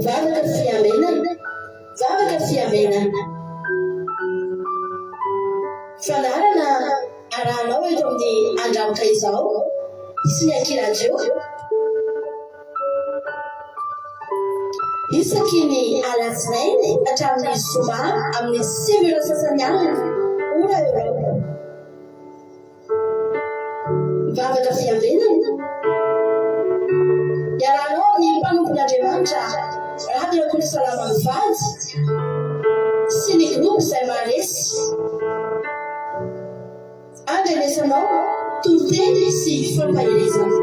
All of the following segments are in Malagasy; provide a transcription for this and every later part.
Vavaka fiambenana, vavaka fiambenana. Fandaharana arahanao eto amin'ny Andramoka Izao sy ny Aky Radio. Isaky ny alatsinainy hatramin'ny zoma amin'ny 9 ora sasany alina, ora Eoropa. Vavaka fiambenana. Iarahanao amin'ny mpanompon'Andriamanitra Rado Rakotosalama mivady sy ny groupe izay maharesy. Andrenesanao toriteny sy fampaherezana.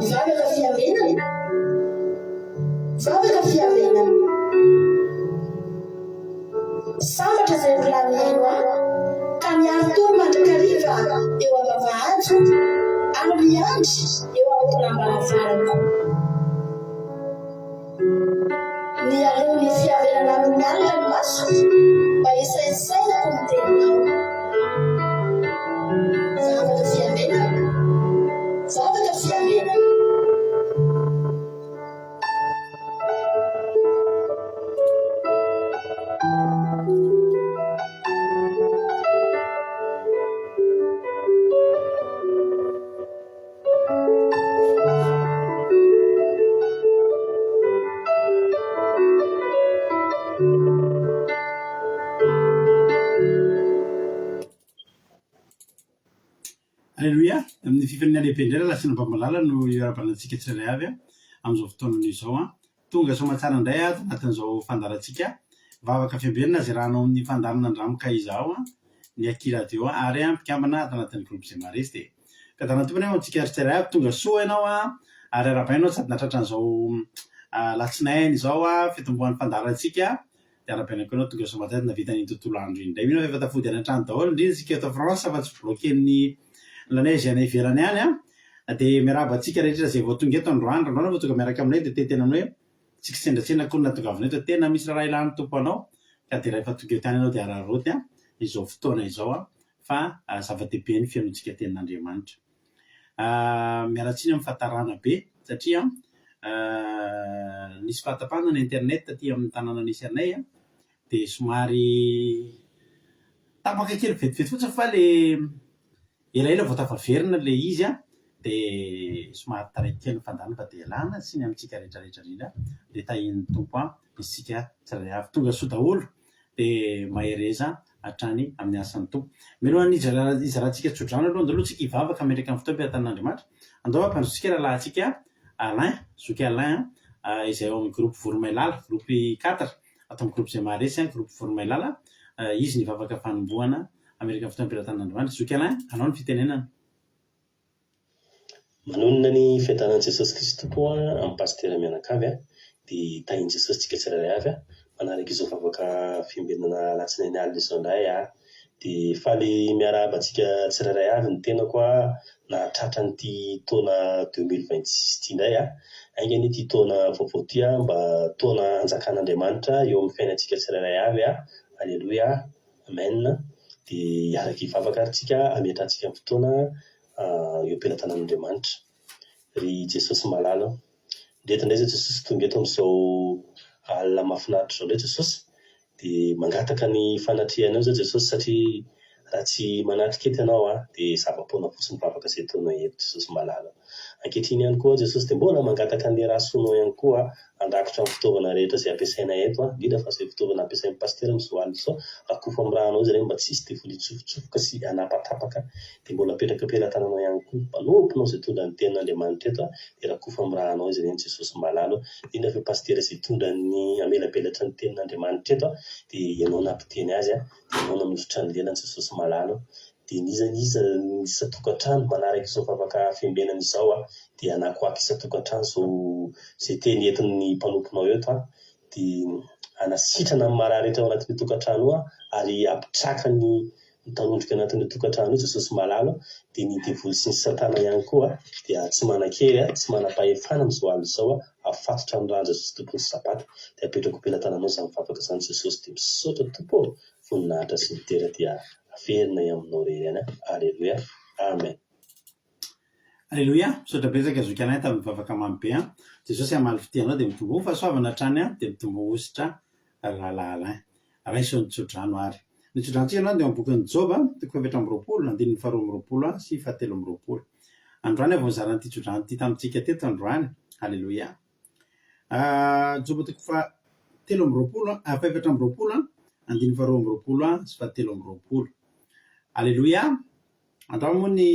Vavaka fiambenana. Vavaka fiambenana. Sambatra izay olona mihaino ahy, ka miari-tory mandrakariva eo am-bavahadiko, ary miandry eo am-ponam-baravarako. Mialoha ny fiarenana amin'ny alina ny masoko, mba hisaintsainako ny teninao. Vavaka fiambenana, vavaka fiambenana. Aleloia! Amin'ny fifaliana lehibe indray rahalahy sy anabavy malala no iarahabana antsika tsirairay avy amin'izao fotoana izao. Tonga soamantsara indray ato anatin'izao fandaharantsika Vavaka Fiambenana izay rahanao amin'ny fandaharana Andramoka Izaho, ny Aky Radio ary mpikambana ato anatin'ny Groupe Zemaresy dia Fiadanana Tompony ho antsika tsirairay avy. Tonga soa ianao ary arahabaina ianao sady nahatratra an'izao alatsinainy izao fitomboan'ny fandaharantsika. Dia arahabaina koa ianao tonga soa aman-tsara navita an'iny tontolo andro iny indray. Mino aho fa efa tafody any an-trano daholo indrindra isika eto France fa tsy bloquer-n'ny la neige any ivelany any an. Dia miarahaba antsika rehetra izay vao tonga eto androany. Raha androany vao tonga miaraka aminay dia te-hiteny aminao hoe tsy kisendrasendra akory ny nahatongavana eto. Tena misy raharaha ilan'ny Tompo anao ka dia rehefa tonga eto ihany ianao dia araraoty izao fotoana izao fa zava-dehibe ny fihainoantsika tenin'Andriamanitra. Miala tsiny amin'ny fahatarana be satria nisy fahatapahana ny internet taty amin'ny tanàna nisy anay dia somary tapaka kely vetivety fotsiny fa le elaela vao tafaverina ilay izy dia somary taraiky kely ny fandaharana fa dia ialana tsiny amintsika rehetra rehetra indrindra dia tahian'ny Tompo isika tsirairay avy. Tonga soa daholo dia mahereza hatrany amin'ny asan'ny Tompo. Mialohan'ny hizarantsika tsodrano aloha, andao aloha tsika hivavaka hametraka ny fotoam-piatanan'Andriamanitra. Andao hampandrosotsika rahalahintsika Alain, zoky Alain izay ao amin'ny groupe Voromailala, groupe quatre, ato amin'ny groupe izay maharesy, groupe Voromailala. Izy ny hivavaka fanombohana hametraka ny fotoam-piatanan'Andriamanitra. Zoky Alain, anao ny fitenenana. Manonona ny fiadanan'i Jesosy Kristy Tompo aho amin'ny Pasitera mianakavy dia tahin'i Jesosy tsika tsirairay avy manaraka izao vavaka fiambenana alatsinainy alina izao indray aho dia faly miarahaba antsika tsirairay avy ny tenako aho nahatratra an'ity taona 2026 ity indray aho ainga anie ity taona vaovao ity mba taona hanjakan'Andriamanitra eo amin'ny fiainantsika tsirairay avy Aleloia Amen dia hiaraka hivavaka ary tsika hametrahantsika ny fotoana eo am-pelatanan'Andriamanitra. Ry Jesosy malala o! Ndreto indray izao Jesosy tonga eto amin'izao alina mahafinaritra izao indray Jesosy dia mangataka ny fanatrehanao izao Jesosy satria raha tsy manatrika eto Ianao dia zava-poana fotsiny ny vavaka izay ataonay eto Jesosy malala o! Ankehitriny ihany koa Jesosy dia mbola mangataka an'ilay ra soanao ihany koa handrakotra ny fitaovana rehetra izay ampiasaina eto, indrindra fa izay fitaovana ampiasain'ny pasitera amin'izao alina izao, rakofo amin'ny rànao izy ireny mba tsy hisy devoly hitsofotsofoka sy hanapatapaka, dia mbola apetraka am-pelatananao ihany koa ny mpanomponao izay hitondra ny tenin'Andriamanitra eto, dia rakofo amin'ny rànao izy ireny Jesosy malala ô, indrindra fa io pasitera izay hitondra ny hamelabelatra ny tenin'Andriamanitra eto, dia ianao nampiteny azy, dia ianao nanosotra ny lelany Jesosy malala ô. Dia n'iza n'iza isan-tokantrano manaraka izao vavaka fiambenana izao a, dia hanakoako isan-tokantrano izao izay teny entin'ny mpanomponao eto a, dia hanasitrana ny marary rehetra ao anatin'io tokantrano io a, ary hampitraka ny mitanondrika anatin'io tokantrano io Jesosy malala o, dia ny devoly sy ny satana ihany koa dia tsy manan-kery a, tsy manam-pahefana amin'izao alina izao a, afatotra amin'ny ràn'i Jesosy Tompon'ny Sabata, dia apetrako am-pelatananao izany vavaka izany Jesosy, dia misaotra Tompo ô. Voninahitra sy ny dera dia averinay aminao irery ihany Aleloia Amen. Aleloia! Misaotra betsaka zoky anay tamin'ny vavaka mamy be an! Jesosy hamaly fitia anao dia mitomboa fahasoavana hatrany an! Dia mitomboa hosotra rahalahy Alain. Raiso ny tsodrano ary. Ny tsodranontsika androany dia ao amin'ny bokin'i Joba, toko faha-24, andininy faharoa amby roapolo sy fahatelo amby roapolo. Androany aho vao nizara an'ity tsodrano ity tamintsika teto androany. Aleloia! Joba toko fahatelo amby roapolo, faha-24, andininy faharoa amby roapolo sy fahatelo amby roapolo. Aleloia! Androany moa ny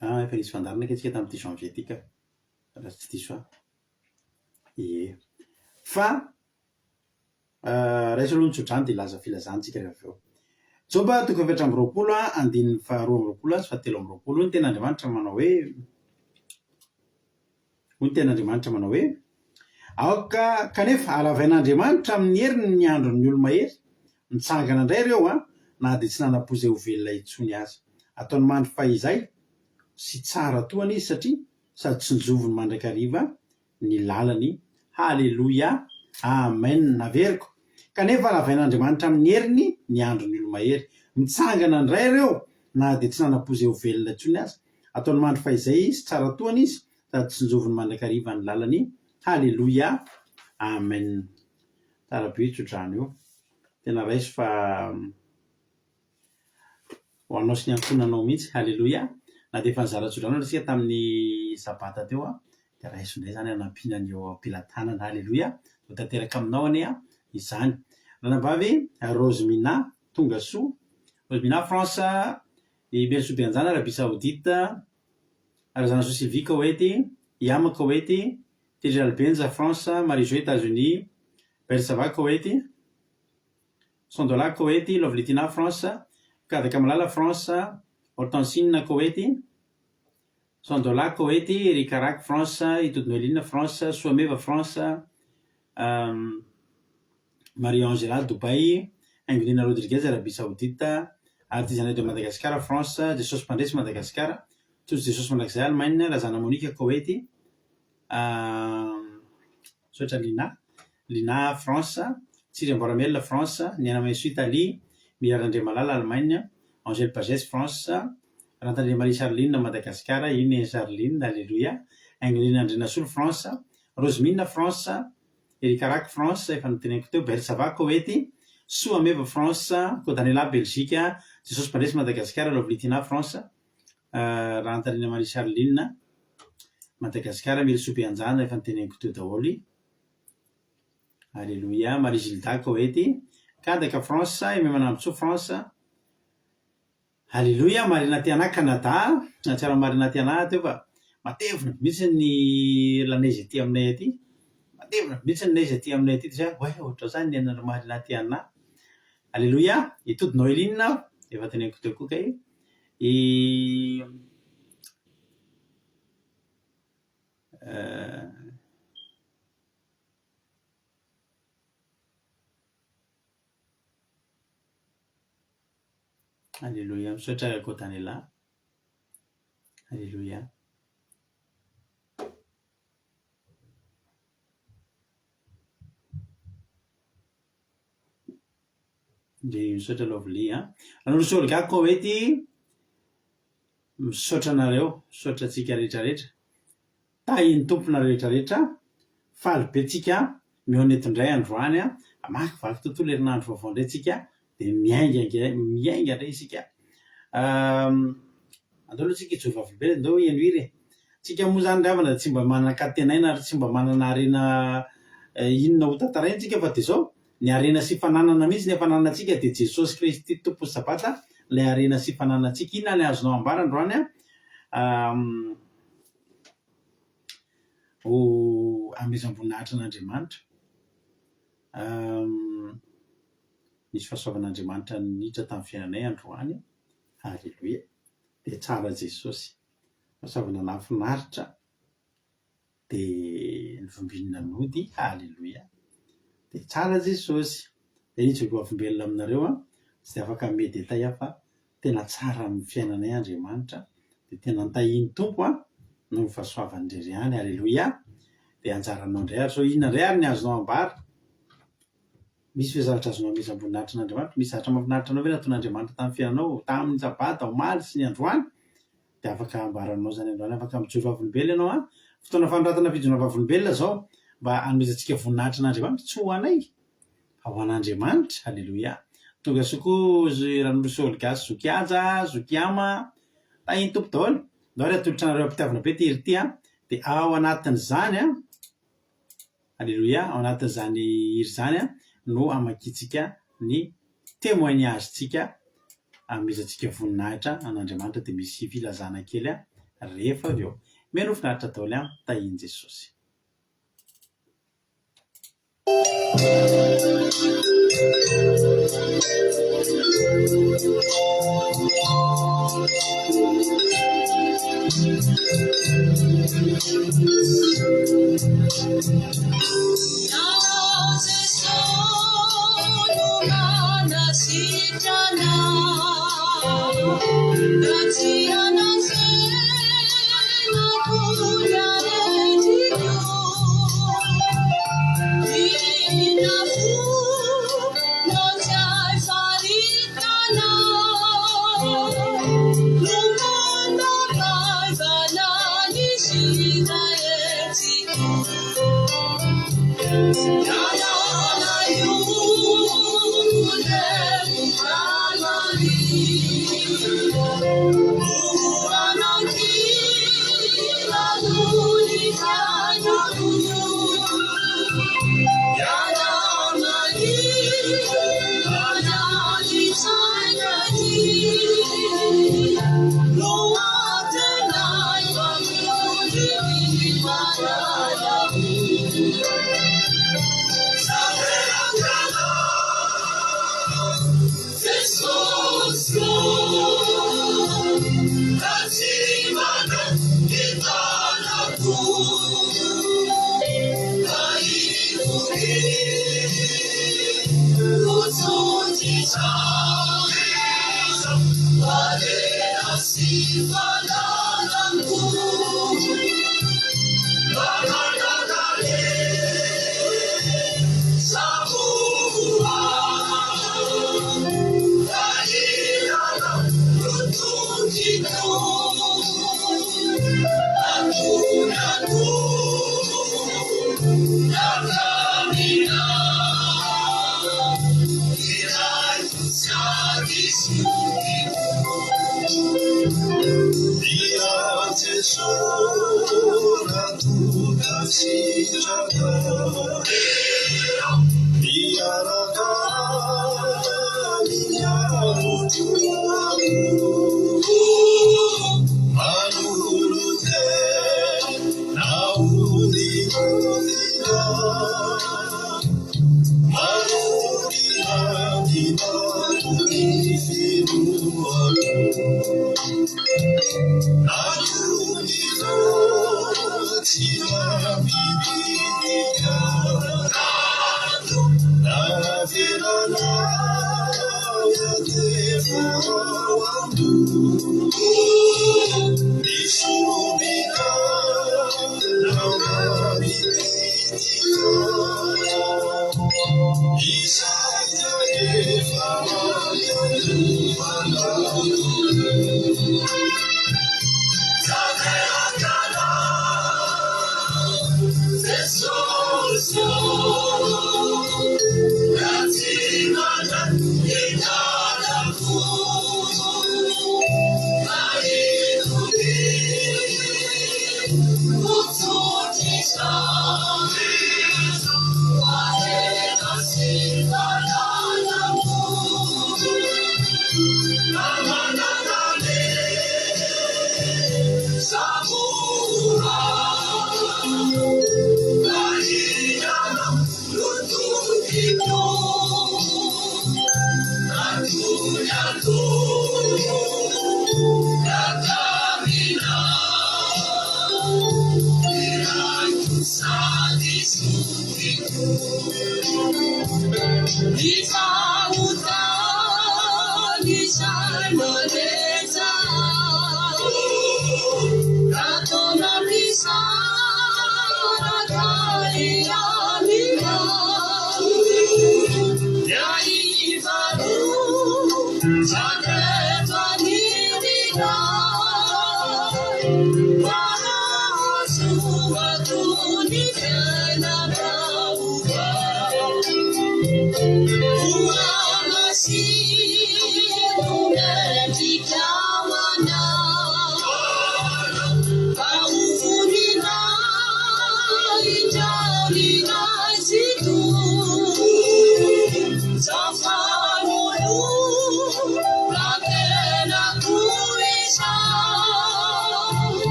ah efa nisy fandaharana ange tsika tamin'ity janvier ity ka, raha tsy diso aho. Ie. Fa raiso aloha ny tsodrano dia hilaza filazana tsika rehefa avy eo. Joba toko 24 andininy faharoa amby roapolo sy fahatelo amby roapolo. Hoy ny tenin'Andriamanitra manao hoe. Hoy ny tenin'Andriamanitra manao hoe, Aoka, kanefa halavain'Andriamanitra amin'ny heriny ny andron'ny olo-mahery, mitsangana indray ireo an, na dia tsy nanam-po izay ho velona intsony aza. Ataony mandry fahizay sy tsara tohana izy satria sady tsinjoviny mandrakariva ny lalany. Haleloia! Amen! Averiko, kanefa halavain'Andriamanitra amin'ny heriny ny andron'ny olo-mahery. Mitsangana indray ireo na dia tsy nanam-po izay ho velona intsony aza. Ataony mandry fahizay sy tsara tohana izy sady tsinjoviny mandrakariva ny lalany Haleloia Amen Tsara be io tsodrano io tena raiso fa ho anao sy ny ankohonanao mihitsy Haleloia na dia efa nizara tsodrano ary isika tamin'ny sabata teo dia raiso indray izany hanampiana ny eo am-pelatanana Haleloia ho tanteraka aminao anie izany Ranabavy Rosemina tonga soa Rosemina France I Berisoa Beanjana, Arabie Saoudite, Razanasoa Sylvie, Koety, Yama, Koety, Thierry Albenza, France, Marie Jo, Etats-Unis, Bersava, Koety, Sondola, Koety, Lovely Tina, France, Kadaka Malala, France, Hortensine, Koety, Sondola, Koety, Eric Arak, France, Itody Noeline, France, Soameva, France, Maria Angela, Dubaï, Haingonina Rodriguez, Arabie Saoudite, Artisanat de Madagascar, France, Jesosy Mpandresy, Madagascar, Tojo Jesosy Mandrakizay, Allemagne, Razana Monica, Koety, Misaotra Lina, Lina, France, Tsiry Amboaramel, France, Niaina Mahesoa, Italie, Mira Randriamalala, Allemagne, Angèle Pagès, France, Rantandria Marie Charline, Madagascar, io Neny Charline, Alléluia, Haingonina Andrianasolo, France, Rosemine, France, Eric Arak, France, efa noteneniko teo, Bersava, Koety, Soa Meva, France, Kodanela, Belgique, Jesosy Mpandresy, Madagasikara, Lovely Tina, France, Rahantanina Marie Charline, Madagasikara, Mirisoa Beanjana, efa noteneniko teo daholo. Alléluia, Marie Gilda, Koety, Kadaka, France, Aimé Manambotsoa, France, Aleloia Marina Tiana Canada Nahatsiaro an'i Marina Tiana aho teo fa matevina be mihitsy ny la neige aty aminay aty, matevina be mihitsy ny neige aty aminay aty dia zay hoe ohatr'izany ny ainan'i Marina Tiana. Aleloia, i Tody Noeline aho, efa teneniko teo koa kay, i Aleloia, misaotra Kotanela. Aleloia. Dia misaotra Lovely a. Ranoro Olga Koety, misaotra anareo, misaotra antsika rehetra rehetra. Tahin'ny Tompo nareo rehetra rehetra, faly be tsika mihaona eto indray androany a, hamakivaky tontolo herinandro vaovao indray tsika dia miainga indray miainga indray isika. Andao aloha tsika hijoro vavolombelona, andao heno hira e. Tsika moa zany ry havana tsy mba manan-kantenaina ary tsy mba manana harena inona ho tantaraina tsika fa dia izao, ny harena sy fananana mihitsy ny efa ananantsika dia Jesosy Kristy Tompon'ny Sabata ilay harena sy fananantsika. Inona ny azonao ambara androany a? Ho hanomezam-boninahitra an'Andriamanitra. Nisy fahasoavan'Andriamanitra niditra tamin'ny fiainanay androany. Haleloia. Dia tsara Jesosy. Fahasoavana nahafinaritra. Dia novimbinina nody. Haleloia. Dia tsara Jesosy. Dia hijoro vavolombelona aminareo aho. Tsy dia afaka hanome détail aho fa Tena tsara amin'ny fiainanay Andriamanitra dia tena ntahian'ny Tompo an noho ny fahasoavany irery ihany Aleloia dia anjaranao indray ary sao inona indray ary ny azonao ambara? Misy ve zavatra azonao amezam-boninahitra an'Andriamanitra? Misy zavatra mahafinaritra anao ve nataon'Andriamanitra tamin'ny fiainanao, tamin'ny sabata, omaly sy ny androany? Dia afaka ambaranao izany androany, afaka mijoro vavolombelona ianao an! Fotoana fanoratana fijoroana vavolombelona izao, mba hanomezantsika voninahitra an'Andriamanitra, tsy ho anay, fa ho an'Andriamanitra, Aleloia! Tonga soa koa ry Ranorosoa Olga sy Zoky Haja, Zoky Ama, tahin'ny Tompo daholo. Ndao ary atolotra anareo am-pitiavana be ity hira ity an! Dia ao anatin'izany an! Aleloia, ao anatin'izany hira izany no hamakiantsika ny témoignage-ntsika, hanomezantsika voninahitra an'Andriamanitra dia misy filazana kely rehefa avy eo. Mihainoa finaritra daholo an, tahian'i Jesosy.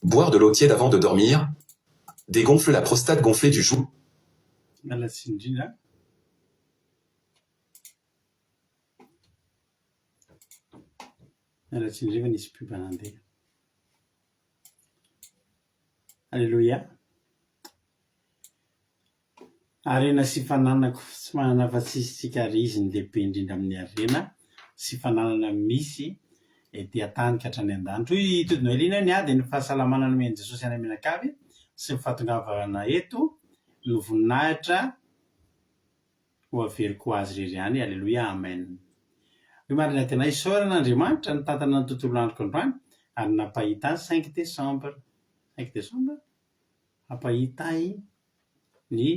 Boire de l'eau tiède avant de dormir dégonfle la prostate gonflée du jour. Miala tsiny indrindra. Miala tsiny indrindra fa nisy pub nandeha. Aleloia. Harena sy fananako, tsy manana afa-tsy izy isika ary izy no lehibe indrindra amin'ny harena sy fananana misy ety an-tany ka hatrany an-danitra. Hoy i Tody Noeline hoe ny ahy dia ny fahasalamana nomen'i Jesosy anay mianakavy sy ny fahatongavana eto no voninahitra ho averiko ho azy irery ihany. Aleloia Amen. Hoy Marina tena isaorana Andriamanitra nitantana ny tontolo androko androany ary nampahita ahy cinq décembre. Cinq décembre? Hampahita ahy ny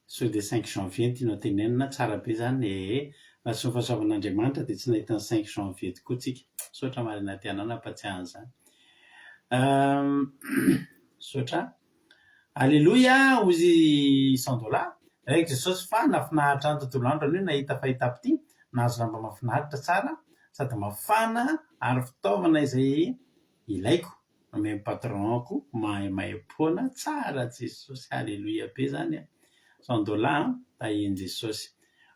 sao dia cinq janvier no tianao tenenina, tsara be zany ee, raha tsy ny fahasoavan'Andriamanitra dia tsy nahita ny cinq janvier tokoa tsika, misaotra Marina Tiana nampatsiahy an'izany. Misaotra. Aleloia hozy i Sandola, Raiko Jesosy fa nafinaritra ahy ny tontolo andro anio nahita fahitam-pitia, nahazo lamba mahafinaritra tsara sady mafana ary fitaovana izay ilaiko. Nomen'ny patron-ko maimaimpoana tsara Jesosy Aleloia be zany a! Sandola a! Tahian'i Jesosy.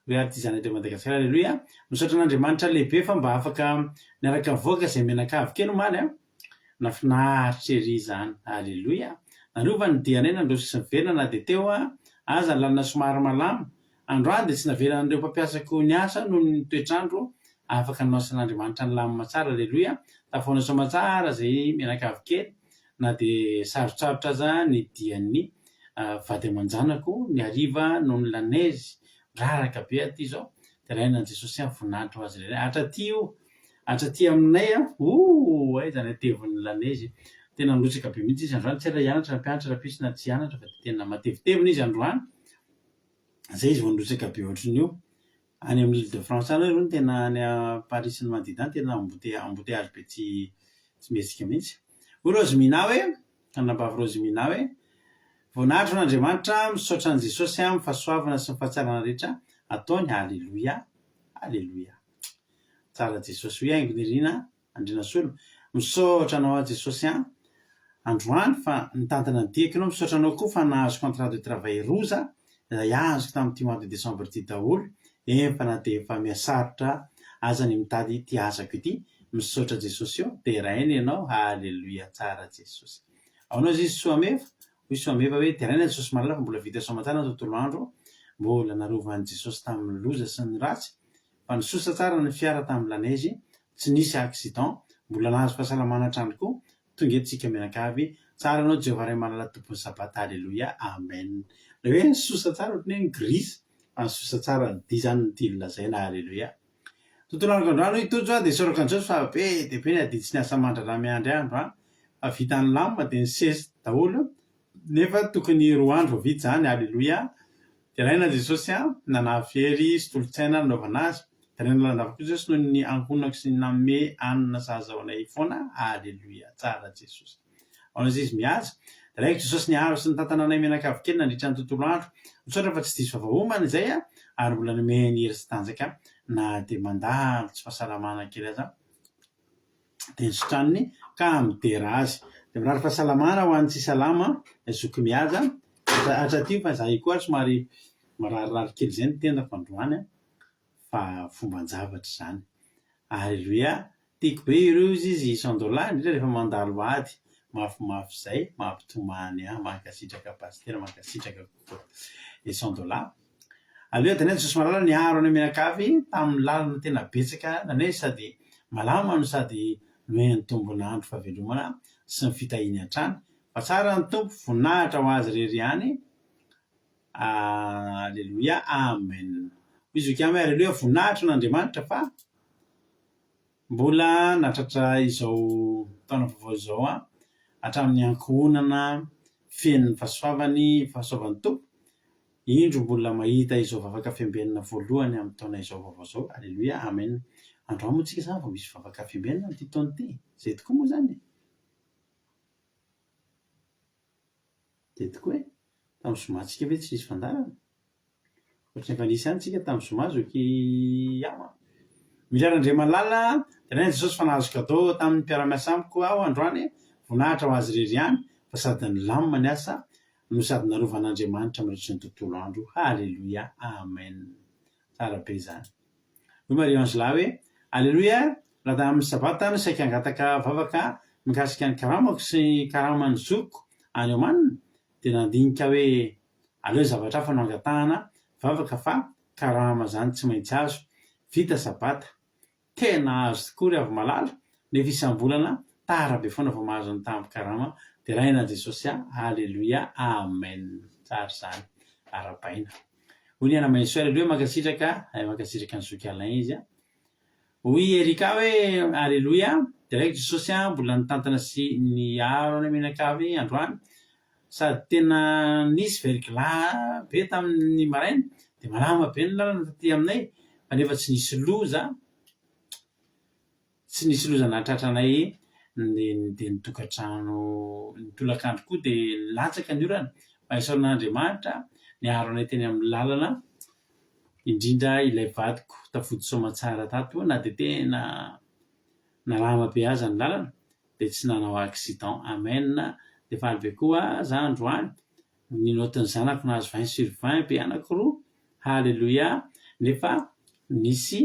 Hoy ary ity zanak'i Madagasikara Aleloia! Misaotra an'Andriamanitra lehibe fa mba afaka niaraka nivoaka izay mianakavy kely omaly a! Nafinaritra ery izany. Aleloia! Nanova ny dianay nandroso sy niverina na dia teo aza ny lalana somary malama. Androany dia tsy navelan'ireo mpampiasako niasa noho ny toetr'andro afaka nanaosan'Andriamanitra nilamina tsara Aleloia tafahoana soamatsara izay mianakavy kely na dia sarotsarotra aza ny dian'ny vady aman-janako ny hariva noho ny la neige miraraka be aty izao deraina an'i Jesosy ihany voninahitra ho azy irery hatraty io hatraty aminay an ooh aiza ny hatevin'ny la neige tena nirotsaka be mihitsy izy androany tsy hay raha hianatra na mpianatra rahampitso na tsy hianatra fa dia tena matevitevina izy androany Zay izy vao nirotsaka be ohatran'io. Any amin'ny Ile de France any aloha no tena any Paris sy ny manodidina any tena embouteillage be tsy tsy mihetsika mihitsy. Hoy Rosemina hoe, anabavy Rosemina hoe, Voninahitra ho an'Andriamanitra, misaotra an'i Jesosy amin'ny fahasoavana sy ny fahatsarana rehetra ataony, Aleloia, Aleloia. Tsara Jesosy. Hoy Haingonirina Andrianasolo, misaotra anao aho Jesosy an! Androany fa nitantana ny diako ianao, misaotra anao koa fa nahazo contrat de travail roa za, izay azoko tamin'ity mois de décembre ity daholo, eny fa na dia efa mihasarotra aza ny mitady ity asako ity, misaotra Jesosy ô, deraina ianao, haleloia tsara Jesosy. Ahoana hozy izy Soameva? Hoy Soameva hoe, deraina Jesosy malala fa mbola vita soamantsara ny tontolo andro, mbola narovan'i Jesosy tamin'ny loza sy ny ratsy, Fa nisosa tsara ny fiara tamin'ny lanezy, tsy nisy accident, mbola nahazo fahasalamana hatrany koa, tonga eto tsika mianakavy, tsara anao Jehovah Ray malala Tompon'ny Sabata Aleloia Amen. Ilay hoe nisosa tsara ohatran'ny hoe ni-grise fa nisosa tsara ny dia izany no tiany lazaina Aleloia. Tontolo andro androany hoy Tojo a, dia isaorako an'i Jesosy fa be dia be ny adidy sy ny asa aman-draharaha miandry ahy androany fa vita ny lamina dia nisesy daholo. Nefa tokony 2 andro vao vita izany. Aleloia. Deraina Jesosy a, nanafy hery sy tolo-tsaina nanaovana azy. Deraina lalandava koa Jesosy noho ny ankohonako sy ny nanome hanina sahaza ho anay foana. Aleloia. Tsara Jesosy. Aona izy mihaja. Deraiko Jesosy niaro sy nitantana anay mianakavy kely nandritra ny tontolo andro. Misaotra fa tsy diso vava homana izay a, ary mbola nomeny hery sy tanjaka na dia mandalo tsy fahasalamana kely aza. dia ny sitraniny ka midera azy. Dia mirary fahasalamana ho an'ny tsy salama, zoky mihaja, hatraty fa izaho io koa ary somary mararirary kely izay ny tendako androany an, fa fomban-javatra izany. Aleloia, tiako be ireo izy izy isan-dola, indrindra rehefa mandalo ady mafimafy izay, mampitomany ahy, mankasitraka Pasitera, mankasitraka kokoa. Isan-dola. Aleo Daniel Jesosy Malala niaro anay mianakavy tamin'ny lalana tena betsaka nanaizy sady malama no sady noheno tombon'andro fahavelomana sy ny fitahiany hatrany fa tsara ny Tompo voninahitra ho azy irery ihany Aleloia Amen Hoy Zokiama hoe Aleloia voninahitra ho an'Andriamanitra fa Mbola nahatratra izao taona vaovao izao aho, hatramin'ny ankohonana feno ny fahasoavany, fahasoavan'ny Tompo, indro mbola mahita izao vavaka fiambenana voalohany amin'ny taona izao vaovao izao, Aleloia, Amen. Androany moa tsika izany vao misy vavaka fiambenana amin'ity taona ity, izay tokoa moa izany e? Izay tokoa e? Tamin'ny zoma tsika ve tsy nisy fandaharana? Ohatran'ny efa nisy ihany tsika tamin'ny zoma zoky Yama. Mila Randriamalala, Deraina Jesosy fa nahazo cadeau tamin'ny mpiara-miasa amiko aho androany, voninahitra ho azy irery ihany fa sady nilamina ny asa no sady narovan'Andriamanitra mandritry ny tontolo andro. Haleloia. Amen. Tsara be izany. Hoy Marie Angela hoe, Aleloia, raha tamin'ny sabata no saika hangataka vavaka mikasika ny karamako sy ny karaman'ny zokiko any Oman, dia nandinika hoe Aleo zavatra hafa no angatahana vavaka fa karama zany tsy maintsy azo, vita sabata, tena azo tokoa ry hava-malala, nefa isam-bolana tara be foana vao mahazo ny tambin-karama, deraina Jesosy a, aleloia, amen, tsara izany, arabaina. Hoy ny Anamaisoa, aleloia, mankasitraka, mankasitraka an'i zoky Alain izy a. Hoy i Erika hoe, Aleloia, deraiko Jesosy a, mbola nitantana sy niaro anay mianakavy androany, Sady tena nisy verglas be tamin'ny maraina dia malama be ny lalana taty aminay fa nefa tsy nisy loza, tsy nisy loza nahatratra anay ny dia ny tokantrano, ny tolakandro koa dia nilatsaka ny orana fa isaorana an'Andriamanitra niaro anay teny amin'ny lalana indrindra ilay vadiko tafody soamatsara tato na dia tena nalama be aza ny lalana dia tsy nanao accident amen dia faly be koa za androany ny note ny zanako nahazo 20 sur 20 be anakiroa haleloia nefa nisy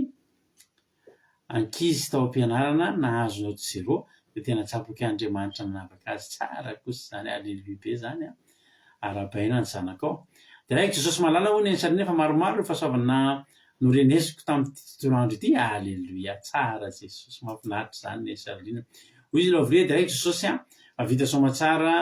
ankizy tao am-pianarana nahazo note zéro dia tena tsapako hoe Andriamanitra nanavaka azy tsara kosa izany haleloia be izany an arahabaina ny zanakao dia raiko Jesosy malala hoy ny An'i nefa maromaro ireo fahasoavana norenesiko tamin'ity tontolo andro ity, Aleloia, tsara Jesosy, mahafinaritra izany Neny Charline. Hoy izy Lovely, Deraiko Jesosy an, fa vita soamatsara,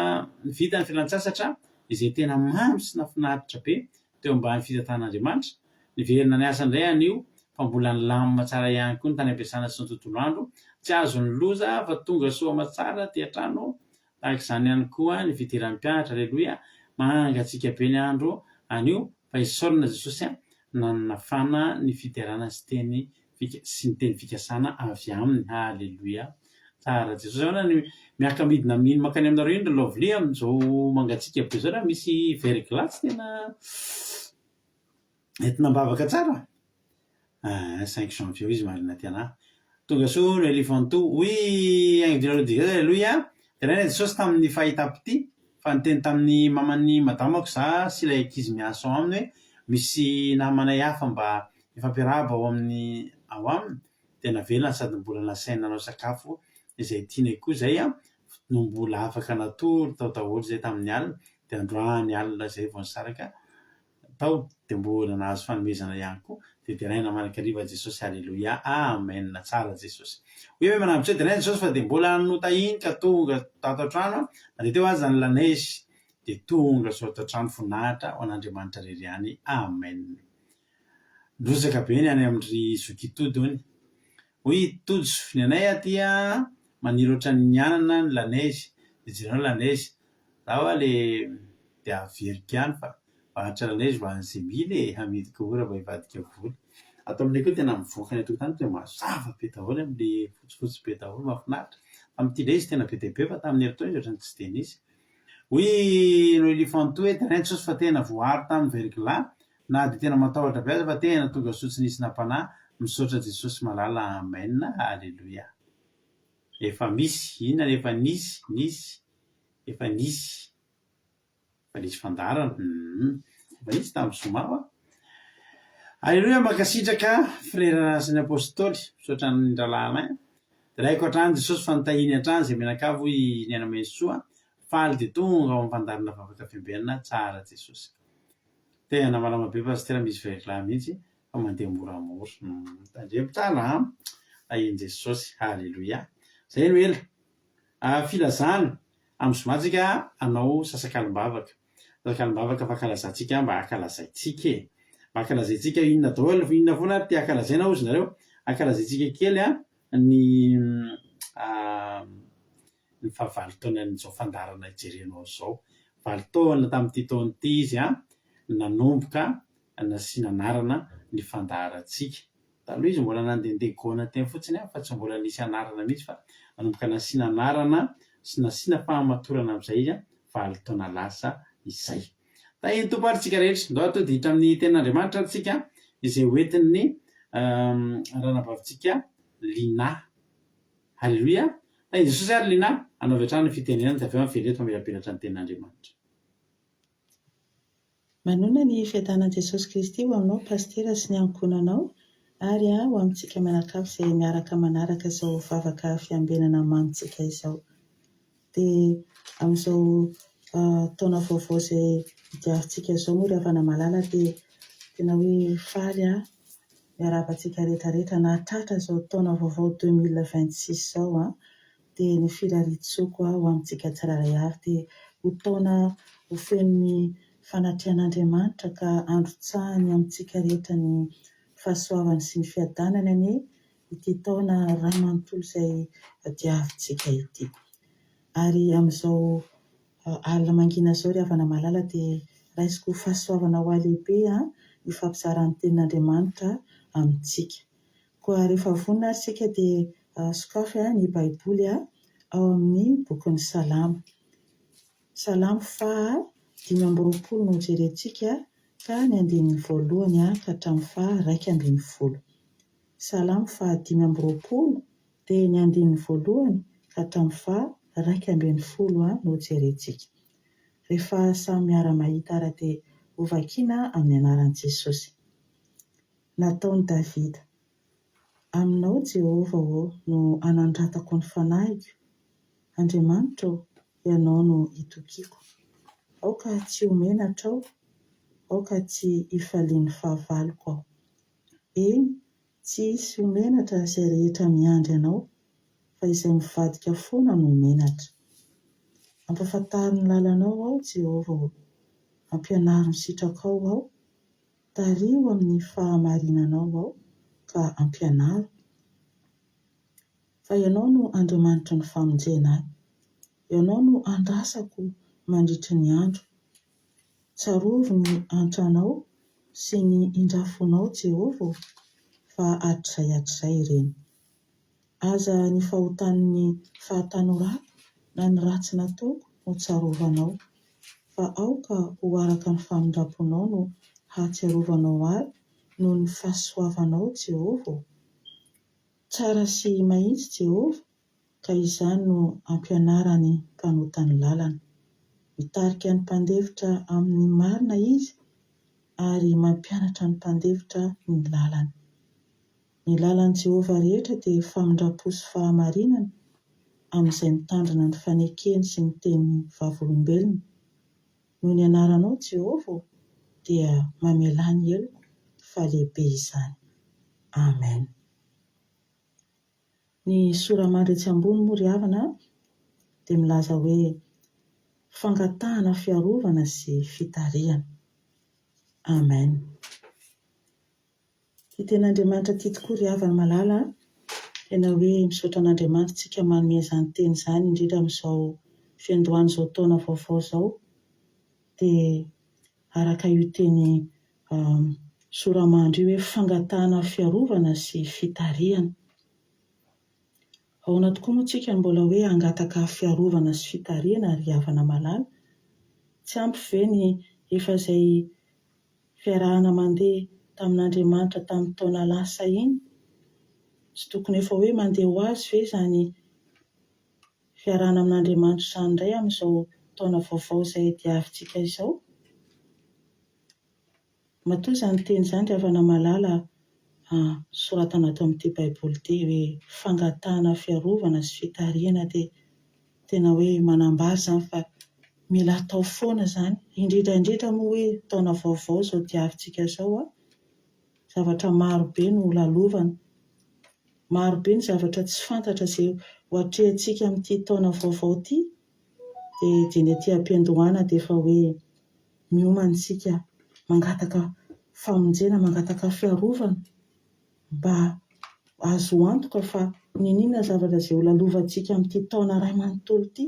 vita ny fialantsasatra izay tena mamy sy nahafinaritra be teo ambany fitantanan'Andriamanitra, niverina niasa indray anio fa mbola nilamina tsara ihany koa ny tany am-piasana sy ny tontolo andro, tsy azon'ny loza fa tonga soa aman-tsara aty an-trano Tahaka izany ihany koa ny fidiran'ny mpianatra, Aleloia, mangatsiaka be ny andro anio, fa isaorana Jesosy nanafana ny fiderana sy teny sy ny teny fikasana avy aminy, Aleloia. Tsara Jesosy. Ahoana ny miaka-midina amin'iny mankany aminareo iny ry Lovely amin'izao mangatsiaka be izao raha misy verglas tena Entina am-bavaka tsara? Aa cinq janvier hoy izy marina ty anah. Tonga soa hono Elifanto. Hoy Haingodila Rodriguez Aleloia! Deraina Jesosy tamin'ny fahitam-pitia fa niteny tamin'ny maman'ny madamako za sy ilay ankizy miasa ao aminy hoe misy namanay hafa mba hifampiarahaba ao amin'ny ao aminy dia navelany sady mbola nasainy nanao sakafo izay tianay koa izay no mbola afaka natory tao daholo izay tamin'ny alina dia androany alina izay vao nisaraka tao dia mbola nahazo fanomezana ihany koa dia deraina mandrakariva Jesosy Aleloia Amen tsara Jesosy Hoy ve manambotry hoe deraina Jesosy fa dia mbola notahiny ka tonga tato an-trano na dia teo aza ny la neige dia tonga soa ato an-trano voninahitra ho an'Andriamanitra irery ihany Amen Nirotsaka be ny any amin-dry zoky Tody hono Hoy i Tojo ny anay aty maniry ohatran'ny anana ny la neige dia jereo ny la neige. Za hoa le dia averiko ihany fa mahantra neige ho an'izay mila e, hamidiko mora mba hivadika vola. Ato aminay koa tena mivoaka any an-tokotany tena mazava be daholo amin'ilay fotsifotsy be daholo, mahafinaritra. Tamin'ity indray izy tena be dia be fa tamin'ny herintaona izy ohatran'ny tsy dia nisy. Hoy i Noelie Fantou hoe tena Jesosy fa tena voaaro tamin'ny verglas na dia tena matahotra be aza fa tena tonga soa tsy nisy nampanahy, misaotra Jesosy malala Amen Aleloia. Efa misy, inona ny efa nisy, nisy, efa nisy, efa nisy fandaharana, humm, efa nisy tamin'ny zoma hoa. Aleloia mankasitraka Frera sy ny Apostoly, misaotra an'i Rahalahy Alain. Deraiko hatrany Jesosy fa nitahiany hatrany izay mianakavy hoy i Niaina Mahesoa, faly dia tonga ao amin'ny fandaharana vavaka fiambenana, tsara Jesosy. Tena malama be Pasitera misy verglas mihitsy fa mandeha moramora. Tandremo tsara an! Tahin'i Jesosy. Haleloia. Zay no ela. Filazana, amin'ny zoma tsika hanao sasakalim-bavaka. Sasakalim-bavaka fankalazantsika mba hankalazaintsika e. Mba hankalazaintsika inona daholo, inona foana ary ty hankalazaina hozy nareo? Hankalazaintsika kely an ny ny fahavalo taonan'izao fandaharana ijerenao izao. Valo taona tamin'ity taona ity izy an, nanomboka nasiana anarana ny fandaharantsika. Taloha izy mbola nandehandeha gona teny fotsiny an, fa tsy mbola nisy anarana mihitsy fa nanomboka nasiana anarana sy nasiana fahamatorana amin'izay izy an, valo taona lasa izay. Tahin'ny Tompo ary tsika rehetra. Ndao atody hiditra amin'ny tenin'Andriamanitra ary tsika izay hoentin'ny ranabavintsika Lina. Haleloia! Tahin'i Jesosy ary Lina, anaovy hatrany ny fitenenana dia avy eo avereno eto mamirapiratra ny tenin'Andriamanitra. Manonona ny fiadanan'i Jesosy Kristy ho aminao Pasitera sy ny ankohonanao ary ho amintsika mianakavy izay miaraka manaraka izao vavaka fiambenana mamintsika izao. Dia amin'izao taona vaovao izay diavintsika izao moa ry havana malala dia tena hoe faly aho miarahaba antsika rehetra rehetra nahatratra izao taona vaovao 2026 izao an! Dia ny firarian-tsoako ho amintsika tsirairay avy dia ho taona ho feno ny fanatrehan'Andriamanitra ka handrotsahany amintsika rehetra ny fahasoavany sy ny fiadanany anie ity taona iray manontolo izay diavintsika ity. Ary amin'izao alina mangina izao ry havana malala dia raisiko ho fahasoavana ho ahy lehibe ny fampizaran'ny tenin'Andriamanitra amintsika. Koa rehefa vonona ary isika dia sokafy ny Baiboly ao amin'ny bokin'ny Salamo. Salamo faha 25 no hojerentsika ka ny andininy voalohany ka hatramin'ny faha 11. Salamo faha 25 dia ny andininy voalohany ka hatramin'ny faha 11 no hojerentsika. Rehefa samy miara-mahita ara dia hovakiana amin'ny anaran'i Jesosy. Nataon'i Davida. Aminao, Jehovah ô, no anandratako ny fanahiko, Andriamanitra ô, Ianao no itokiako. Aoka tsy ho menatra aho, aoka tsy hifalian'ny fahavaloko aho. Eny, tsy hisy ho menatra izay rehetra miandry Anao, fa izay mivadika foana no menatra. Ampahafantaro ny lalanao aho, Jehovah ô, ampianaro ny sitrakao aho, Tariho amin'ny fahamarinanao aho ka ampianaro, fa Ianao no Andriamanitry ny famonjena ahy. Ianao no andrasako mandritry ny andro. Tsarovy ny antranao sy ny indrafonao, Jehovah ô, fa hatrizay hatrizay ireny. Aza ny fahotan'ny fahatanorako na ny ratsy nataoko no tsarovanao, fa aoka ho araka ny famindram-ponao no hahatsiarovanao ahy noho ny fahasoavanao, Jehovah ô. Tsara sy mahitsy Jehovah, ka izany no ampianarany mpanota ny lalana. Mitarika ny mpandefitra amin'ny marina Izy, ary mampianatra ny mpandefitra ny lalany. Ny lalan'i Jehovah rehetra dia famindram-po sy fahamarinana amin'izay mitandrina ny fanekeny sy ny teny vavolombelony. Noho ny anaranao, Jehovah ô, dia mamelà ny heloko, fa lehibe izany. Amen. Ny sora-mandry etsy ambony moa ry havana dia milaza hoe fangatahana fiarovana sy fitarihana. Amen. Ity tenin'Andriamanitra ity tokoa ry havana malala a! Tena hoe misaotra an'Andriamanitra isika manome izany teny izany indrindra amin'izao fiandohan'izao taona vaovao izao dia araka io teny soramandry io hoe fangatahana fiarovana sy fitarihana. Ahoana tokoa moa tsika no mbola hoe hangataka fiarovana sy fitarihana ry havana malala? Tsy ampy ve ny efa izay fiarahana mandeha tamin'Andriamanitra tamin'ny taona lasa iny? Tsy tokony efa hoe mandeha ho azy ve izany fiarahana amin'Andriamanitra izany indray amin'izao taona vaovao izay diavintsika izao? Matoa izany teny izany ry havana malala a, soratana ato amin'ity Baiboly ity hoe fangatahana fiarovana sy fitarihana dia tena hoe manambara izany fa mila atao foana izany, indrindra indrindra moa hoe taona vaovao izao diavintsika izao a, zavatra maro be no lalovana, maro be ny zavatra tsy fantatra izay ho atrehantsika amin'ity taona vaovao ity dia dieny aty am-piandohana dia efa hoe miomana isika mangataka famonjena, mangataka fiarovana mba azo antoka fa n'inon'inona zavatra izay ho lalovantsika amin'ity taona iray manontolo ity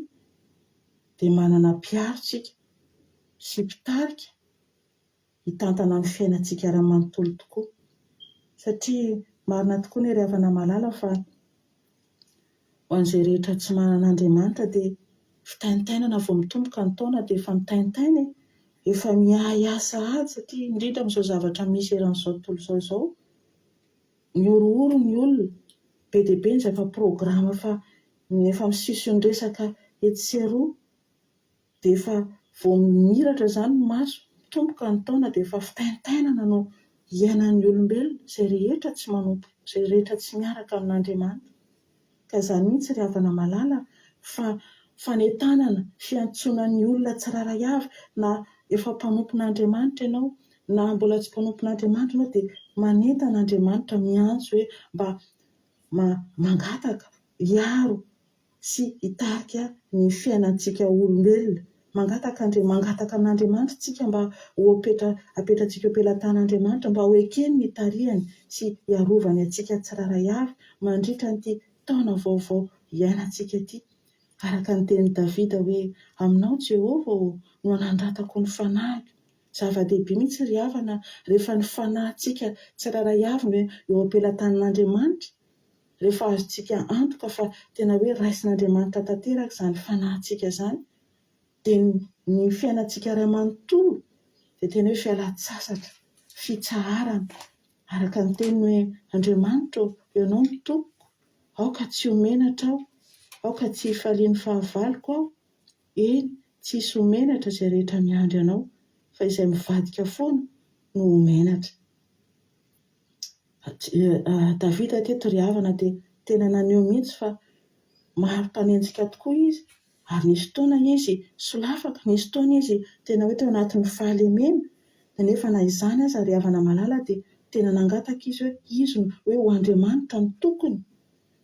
dia manana mpiaro isika sy mpitarika hitantana ny fiainantsika iray manontolo tokoa. Satria marina tokoa anie ry havana malala fa ho an'izay rehetra tsy manana an'Andriamanitra dia fitaintainana vao mitomboka ny taona dia efa mitaintaina e! Efa miahiahy sahady satria indrindra amin'izao zavatra misy eran'izao tontolo izao izao, mihorohoro ny olona, be dia be ny zava-programa fa efa misisionin-dresaka etsy sy eroa. Dia efa vao mimiratra izany ny maso, mitomboka ny taona dia efa fitaintainana no iainan'ny olombelona, izay rehetra tsy manompo, izay rehetra tsy miaraka amin'Andriamanitra. Ka izany mihitsy ry havana malala fa fanentanana, fiantsoana ny olona tsirairay avy na efa mpanompon'Andriamanitra ianao na mbola tsy mpanompon'Andriamanitra ianao dia manentana Andriamanitra miantso hoe mba mangataka hiaro sy hitarika ny fiainantsika olombelona. Mangataka Andria, mangataka amin'Andriamanitra isika mba ho apetra, apetratsika eo am-pelatan'Andriamanitra mba ho ekeny ny hitarihany sy hiarovany antsika tsirairay avy mandritra an'ity taona vaovao iainantsika ity. Araka ny tenin'i Davida hoe, Aminao, Jehovah ô, no anandratako ny fanahiko. Zava-dehibe mihitsy ry havana rehefa ny fanahintsika tsirairay avy no eo am-pelatanan'Andriamanitra. Rehefa azontsika antoka fa tena hoe raisin'Andriamanitra tanteraka izany fanahintsika izany, dia ny fiainantsika iray manontolo dia tena hoe fialan-tsasatra, fitsaharana, araka ny teniny hoe, Andriamanitra ô, Ianao no Tompoko, aoka tsy ho menatra aho, aoka tsy hifalian'ny fahavaloko aho, eny, tsy hisy ho menatra izay rehetra miandry Anao, fa izay mivadika foana no ho menatra. Davida teto ry havana dia tena naneho mihitsy fa maro mpanenjika tokoa izy ary nisy fotoana izy solafaka, nisy fotoana izy tena hoe teo anatin'ny fahalemena kanefa na izany aza ry havana malala dia tena nangataka izy hoe izy no hoe ho Andriamanitra no tokony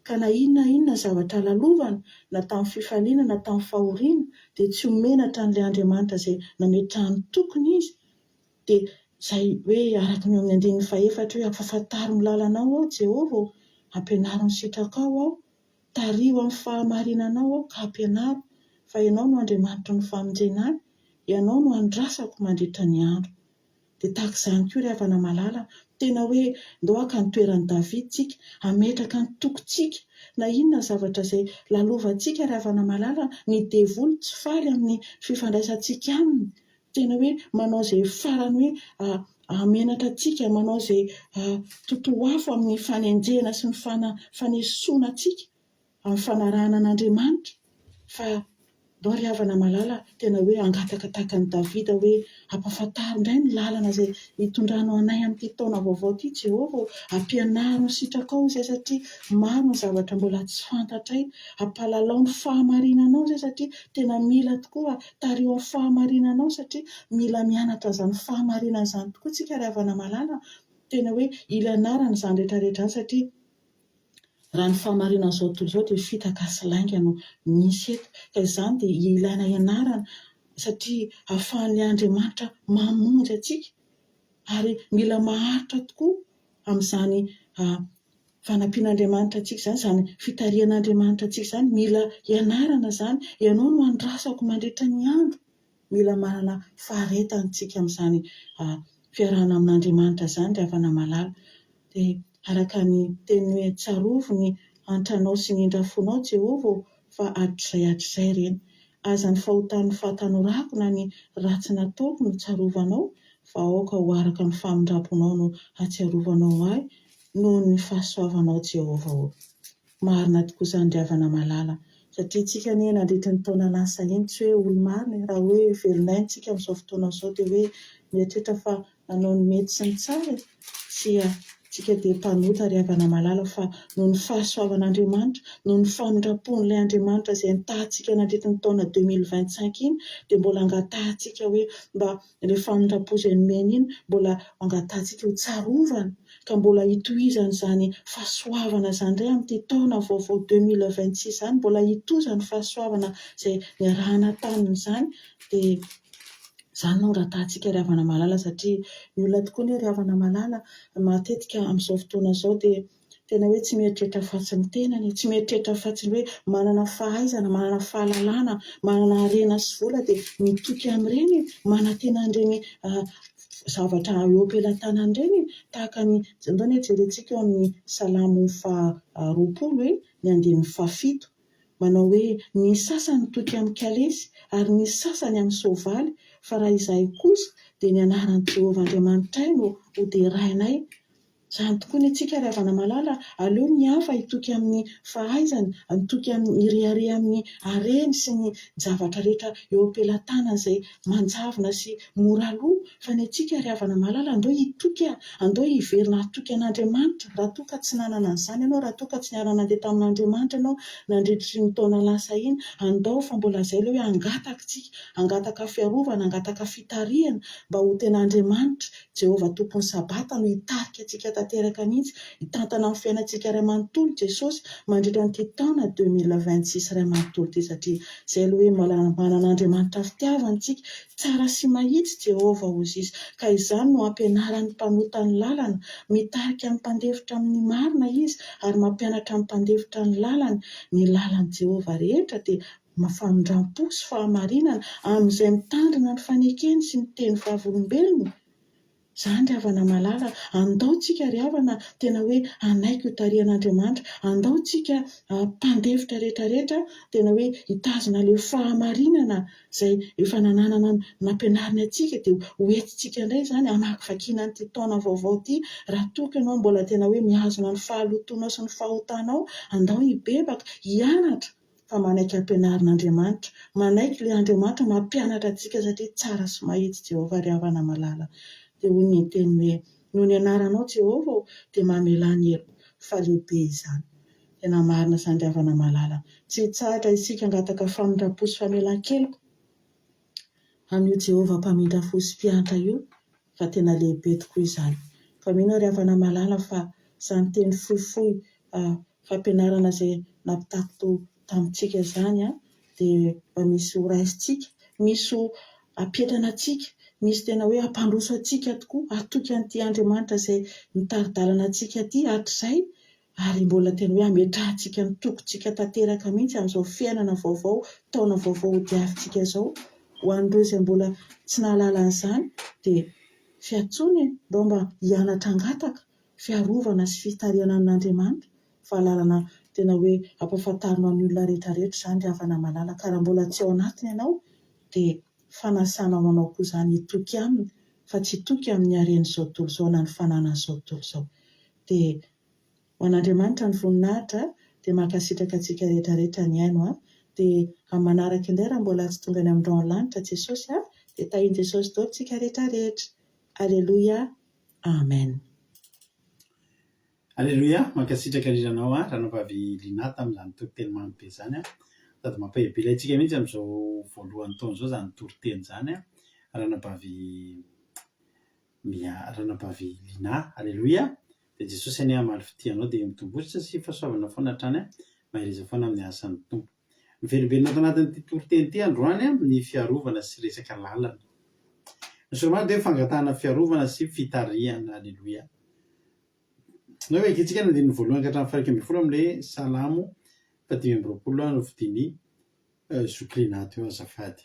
ka na inona inona zavatra lalovana na tamin'ny fifaliana na tamin'ny fahoriana dia tsy ho menatra an'ilay Andriamanitra izay nametrahany tokony izy Dia izay hoe araka ny eo amin'ny andininy fahefatra hoe ampahafantaro ny lalanao aho Jehovah ô, ampianaro ny sitrakao aho, tariho amin'ny fahamarinanao aho ka ampianaro, fa Ianao no Andriamanitry ny famonjena ahy, Ianao no andrasako mandritra ny andro. Dia tahaka izany koa ry havana malala, tena hoe ndao haka ny toeran'i Davida isika, hametraka ny tokintsika, na inona zavatra izay lalovantsika ry havana malala, ny devoly tsy faly amin'ny fifandraisantsika aminy, Tena hoe manao izay farany hoe hahamenatra antsika, manao izay totoafo amin'ny fanenjehana sy ny fanesoana antsika amin'ny fanarahana an'Andriamanitra. Fa ndao ry havana malala tena hoe hangataka tahaka an'i Davida hoe, Ampahafantaro indray ny lalana izay hitondranao anay amin'ity taona vaovao ity, Jehovah ô. Ampianaro ny sitrakao izay satria maro ny zavatra mbola tsy fantatray. Ampahalalao ny fahamarinanao izay satria tena mila tokoa Tariho amin'ny fahamarinanao satria mila mianatra izany fahamarinana izany tokoa tsika ry havana malala a! Tena hoe ilanarana izany rehetra rehetra izany satria raha ny fahamarinan'izao tontolo izao dia fitaka sy lainga no misy eto ka izany dia ilaina ianarana satria ahafahan'ilay Andriamanitra mamonjy antsika ary mila maharitra tokoa amin'izany. Fanampian'Andriamanitra antsika izany, izany fitarihan'Andriamanitra antsika izany, mila ianarana izany, ianao no andrasako mandritra ny andro. Mila manana faharetana isika amin'izany fiarahana amin'Andriamanitra izany ry havana malala. Dia araka ny teniny hoe tsarovy ny antranao sy ny indrafonao Jehovah ô, fa hatrizay hatrizay ireny. Aza ny fahotan'ny fahatanorako na ny ratsy nataoko no tsarovanao, fa aoka ho araka ny famindram-ponao no hahatsiarovanao ahy noho ny fahasoavanao Jehovah ô. Marina tokoa izany ry havana malala, satria tsika anie nandritry ny taona lasa iny tsy hoe olo-marina e, raha hoe velon'aina tsika amin'izao fotoana izao dia hoe mieritreritra fa nanao ny mety sy ny tsara e, tsia, tsika dia mpanota ry havana malala fa noho ny fahasoavan'Andriamanitra, noho ny famindram-pon'ilay Andriamanitra izay nitahantsika nandritry ny taona 2025 iny dia mbola angatahantsika hoe mba Ilay famindram-po izay nomeny iny mbola angatahantsika ho tsarovana ka mbola hitohizana izany fahasoavana izany indray amin'ity taona vaovao 2026 izany, mbola hitohizana ny fahasoavana izay niarahana taminy izany dia izany no angatahantsika ry havana malala satria ny olona tokoa anie ry havana malala matetika amin'izao fotoana izao dia Tena hoe tsy mieritreritra afatsy ny tenany, tsy mieritreritra afatsy ny hoe manana fahaizana, manana fahalalana, manana harena sy vola dia mitoky amin'ireny, manantena an'ireny zavatra eo am-pelatanany ireny. Tahaka ny, andao anie jerentsika eo amin'ny Salamo faha 20 e, ny andininy fahafito. Manao hoe, Ny sasany mitoky amin'ny kalesy, ary ny sasany amin'ny soavaly, fa raha izahay kosa, dia ny anaran'i Jehovah Andriamanitray no hoderainay. Izany tokoa ny antsika ry havana malala, aleo ny hafa hitoky amin'ny fahaizany, hitoky amin'ny, hirehareha amin'ny hareny sy ny zavatra rehetra eo am-pelatanany izay manjavona sy mora lo, fa ny antsika ry havana malala andao hitoky, andao hiverina hatoky an'Andriamanitra, raha toa ka tsy nanana an'izany ianao, raha toa ka tsy niara-nandeha tamin'Andriamanitra ianao nandritry iny taona lasa iny, andao fa mbola izay ilay hoe hangataka isika, hangataka fiarovana, hangataka fitarihana mba ho tena Andriamanitra Jehovah Tompon'ny Sabata no hitarika antsika tanteraka mihitsy, hitantana ny fiainantsika iray manontolo Jesosy mandritra an'ity taona 2026 iray manontolo ity satria izay ilay hoe manana Andriamanitra fitiavana isika, tsara sy mahitsy Jehovah hozy izy ka izany no ampianarany ny mpanota ny lalana, mitarika ny mpandefitra amin'ny marina Izy ary mampianatra ny mpandefitra ny lalany, ny lalan'i Jehovah rehetra dia famindram-po sy fahamarinana amin'izay mitandrina ny fanekeny sy ny teny vavolombelony. Izany ry havana malala, andao tsika ry havana tena hoe hanaiky ho tarihan'Andriamanitra, andao tsika mpandefitra rehetra rehetra tena hoe hitazona ilay fahamarinana izay efa nananana nampianariny antsika dia ho entintsika indray izany hamakivakiana an'ity taona vaovao ity raha toa ka ianao mbola tena hoe mihazona ny fahalotoanao sy ny fahotanao, andao hibebaka, hianatra. fa manaiky ampianarin'Andriamanitra, manaiky ilay Andriamanitra mampianatra antsika satria tsara sy mahitsy Jehovah ry havana malala. Dia hoy ny teny hoe, Noho ny anaranao Jehovah ô, dia mamelà ny heloko, fa lehibe izany. Tena marina izany ry havana malala. Tsy hitsahatra isika hangataka famindram-po sy famelan-keloka amin'io Jehovah mpamindra fo sy mpiantra io, fa tena lehibe tokoa izany. Ka mino aho ry havana malala fa izany teny fohifohy fampianarana izay nampitako tamintsika izany dia mba misy ho raisintsika, misy ho hampientana antsika, misy tena hoe hampandroso antsika tokoa, hatoky an'ity Andriamanitra izay mitari-dalana antsika ity hatrizay ary mbola tena hoe hametrahantsika ny tokintsika tanteraka mihitsy amin'izao fiainana vaovao, taona vaovao hodiavintsika izao. Ho an'ireo izay mbola tsy nahalala an'izany dia fiantsoana e, ndao mba hianatra hangataka, fiarovana sy fitarihana amin'Andriamanitra fa lalana tena hoe ampahafantarina ny olona rehetra rehetra izany ry havana malala ka raha mbola tsy ao anatiny ianao dia fanasana ho anao koa izany hitoky aminy fa tsy hitoky amin'ny haren'izao tontolo izao na ny fananan'izao tontolo izao dia ho an'Andriamanitra ny voninahitra dia mankasitraka antsika rehetra rehetra nihaino a dia amin'ny manaraka indray raha mbola tsy tonga any amin'ny rahon'ny lanitra Jesosy a dia tahin'i Jesosy daholo tsika rehetra rehetra Aleloia Amen. Aleloia, mankasitraka indrindra anao an Ranabavy Lina tamin'izany toriteny mamy be izany an. Sady mampahery be antsika mihitsy amin'izao voalohan'ny taona izao izany toriteny izany an Ranabavy Mia Ranabavy Lina. Aleloia. Dia Jesosy anie hamaly fitia anao dia mitomboa sy fahasoavana foana hatrany an. Mahereza foana amin'ny asan'ny Tompo. Miverimberina ato anatin'ity toriteny ity androany ny fiarovana sy resaka lalana. Ny soromany dia hoe fangatahana fiarovana sy fitarihana. Aleloia. Anao vakintsika ny andininy voalohany ka hatramin'ny faha-11 amin'ilay Salamo faha-25 nofidian'i Zoky Lina teo azafady.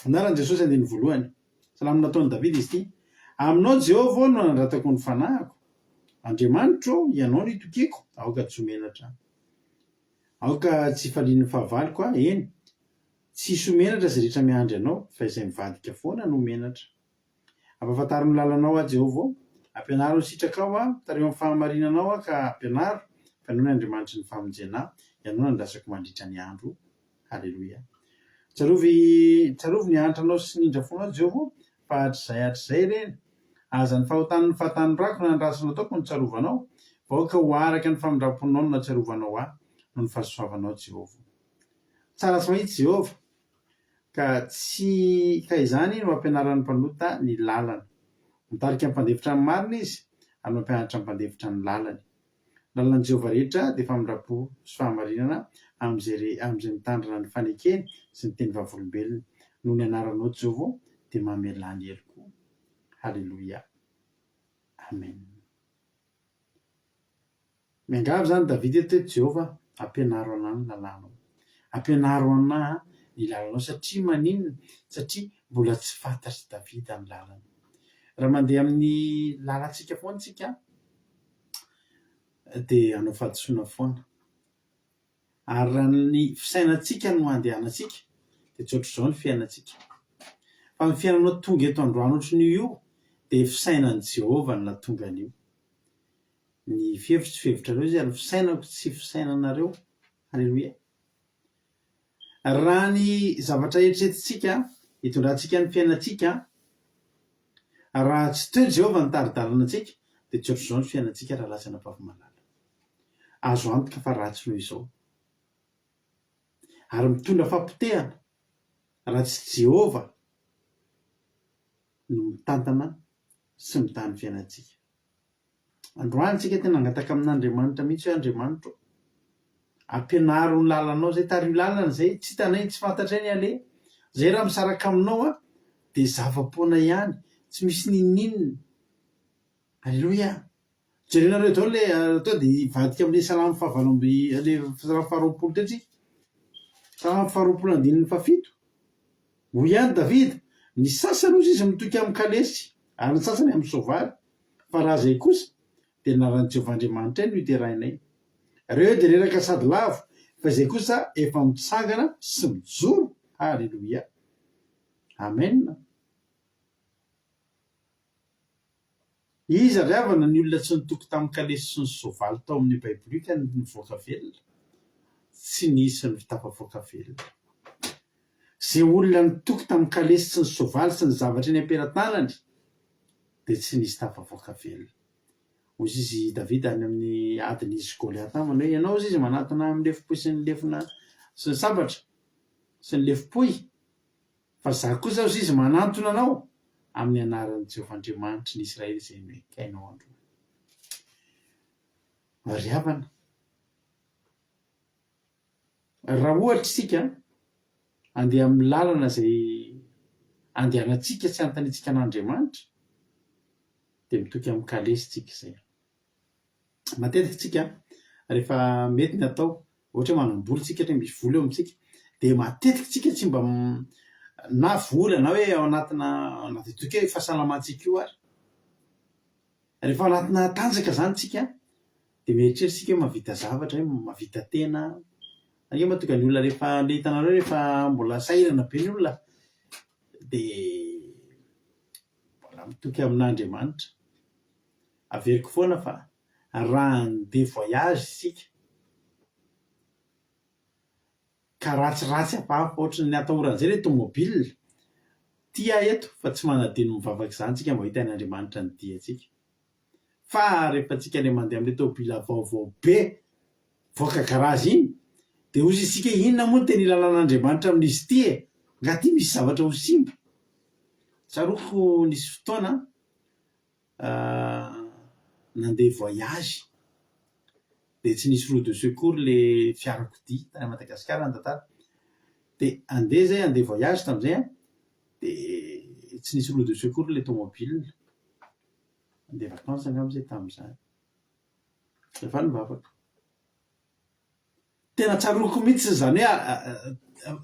Anaran'i Jesosy andininy voalohany. Salamo nataon'i Davida izy ity. Aminao Jehovah ô no anandratako ny fanahiko. Andriamanitro ô, Ianao no itokiako, aoka tsy ho menatra aho. Aoka tsy hifalian'ny fahavaloko aho, eny, tsy hisy ho menatra izay rehetra miandry Anao, fa izay mivadika foana no ho menatra. Ampahafantaro ny lalanao aho, Jehovah ô. Ampianaro ny sitrakao aho, tariho amin'ny fahamarinanao aho ka ampianaro, fa Ianao no Andriamanitry ny famonjena ahy, Ianao no andrasako mandritra ny andro. Haleloia. Tsarovy, tsarovy ny hantranao sy ny indra-fonao, Jehovah ô, fa hatrizay hatrizay ireny. Aza ny fahotan'ny fahatanorako na ny ratsy nataoko no tsarovanao, fa aoka ho araka ny famindram-ponao no nahatsiarovanao ahy, noho ny fahasoavanao, Jehovah ô. Tsara sy mahitsy Jehovah, ka tsy, ka izany no ampianaran'ny mpanota ny lalana. Mitarika ny mpandefitra amin'ny marina izy, ary mampianatra ny mpandefitra ny lalany. Ny lalan'i Jehovah rehetra dia famindram-po sy fahamarinana amin'izay re, amin'izay mitandrina ny fanekeny sy ny teny vavolombelony. Noho ny anaranao, Jehovah, dia mamelà ny heloko. Haleloia. Amen. Miangavy izany Davida eto hoe, Jehovah, ampianaro anà ny lalànao. Ampianaro anà ny lalanao. Satria maninona? Satria mbola tsy fantatr'i Davida ny lalany. Raha mandeha amin'ny lalantsika foana isika, dia hanao fahadisoana foana. Ary raha ny fisainantsika no andehanantsika dia tsy ohatr'izao ny fiainantsika. Fa ny fiainanao tonga eto androany ohatran'io io dia fisainan'i Jehovah no nahatonga an'io. Ny fihevitro tsy fihevitrareo izy ary ny fisainako tsy fisainanareo. Haleloia. Raha ny zavatra eritreretintsika hitondrantsika ny fiainantsika, raha tsy teo Jehovah nitari-dalana antsika dia tsy ohatr'izao ny fiainantsika rahalahy sy anabavy malala. Azo antoka fa ratsy noho izao. Ary mitondra fampotehana raha tsy Jehovah no mitantana sy mitaha ny fiainantsika. Androany isika tena hangataka amin'Andriamanitra mihitsy hoe Andriamanitra ô, ampianaro ny lalanao izay, tariho lalana izay, tsy hitanay, tsy fantatray ny aleha. Izay raha misaraka aminao aho dia zava-poana ihany, tsy misy n'inon'inona. Aleloia! Jerenareo daholo ilay atao dia hivadika amin'ilay salamo fahavalo amby ilay salamo faharoapolo teo tsika. Salamo faharoapolo andininy fahafito. Hoy ihany Davida, Ny sasany hozy izy mitoky amin'ny kalesy, ary ny sasany amin'ny soavaly, fa raha izay kosa, dia ny anaran'i Jehovah Andriamanitray no hiderainay. Ireo dia reraka sady lavo, fa izay kosa efa mitsangana sy mijoro. Haleloia! Amena. Iza ry havana ny olona tsy nitoky tamin'ny kalesy sy ny soavaly tao amin'ny Baiboly ka nivoaka velona? Tsy nisy ny tafavoaka velona. Izay olona nitoky tamin'ny kalesy sy ny soavaly sy ny zavatra eny am-pelatanany dia tsy nisy tafavoaka velona. Hoy izy Davida any amin'ny adin'izy sy Goliata aminy hoe, Ianao hozy izy manatona ahy amin'ny lefom-pohy sy ny lefona sy ny sabatra sy ny lefom-pohy, Fa izaho kosa, hoy izy, manantona anao amin'ny anaran'i Jehovah Andriamanitry ny Israely izay nohekainao androany. Ry havana, raha ohatra isika handeha amin'ny lalana izay andehanantsika tsy anontaniantsika an'Andriamanitra, dia mitoky amin'ny kalesy isika izay. Matetika tsika rehefa mety ny atao, ohatra hoe manam-bola tsika, ohatra hoe misy vola eo amintsika, dia matetika tsika tsy mba na vola na hoe ao anatina na dia toy ny hoe fahasalamantsika io ary. Rehefa ao anatina tanjaka izany tsika dia mieritreritra isika hoe mahavita zavatra, hoe mahavita tena. Ange mahatonga ny olona rehefa le hitanareo rehefa mbola sahirana be ny olona dia mbola mitoky amin'Andriamanitra. Averiko foana fa raha handeha voyage isika ka ratsiratsy hafahafa ohatran'ny atahoran'izay ilay tomobile, tia aho eto fa tsy manadino mivavaka izany tsika mba ho hitain'Andriamanitra ny diantsika. Fa rehefa tsika ilay mandeha amin'ilay tobile vaovao be mivoaka garage iny dia hozy isika inona moa no tena ilalan'Andriamanitra amin'izy ity e? Nga ity misy zavatra ho simba? Tsaroako nisy fotoana nandeha voyage dia tsy nisy roue de secours le fiarakodia tany Madagasikara ny tantara dia andeha zay andeha voyage tamin'izay an dia tsy nisy roue de secours le tomobile, andeha vacances angamba zay tamin'izany. Rehefa nivavaka. Tena tsaroako mihitsy izany hoe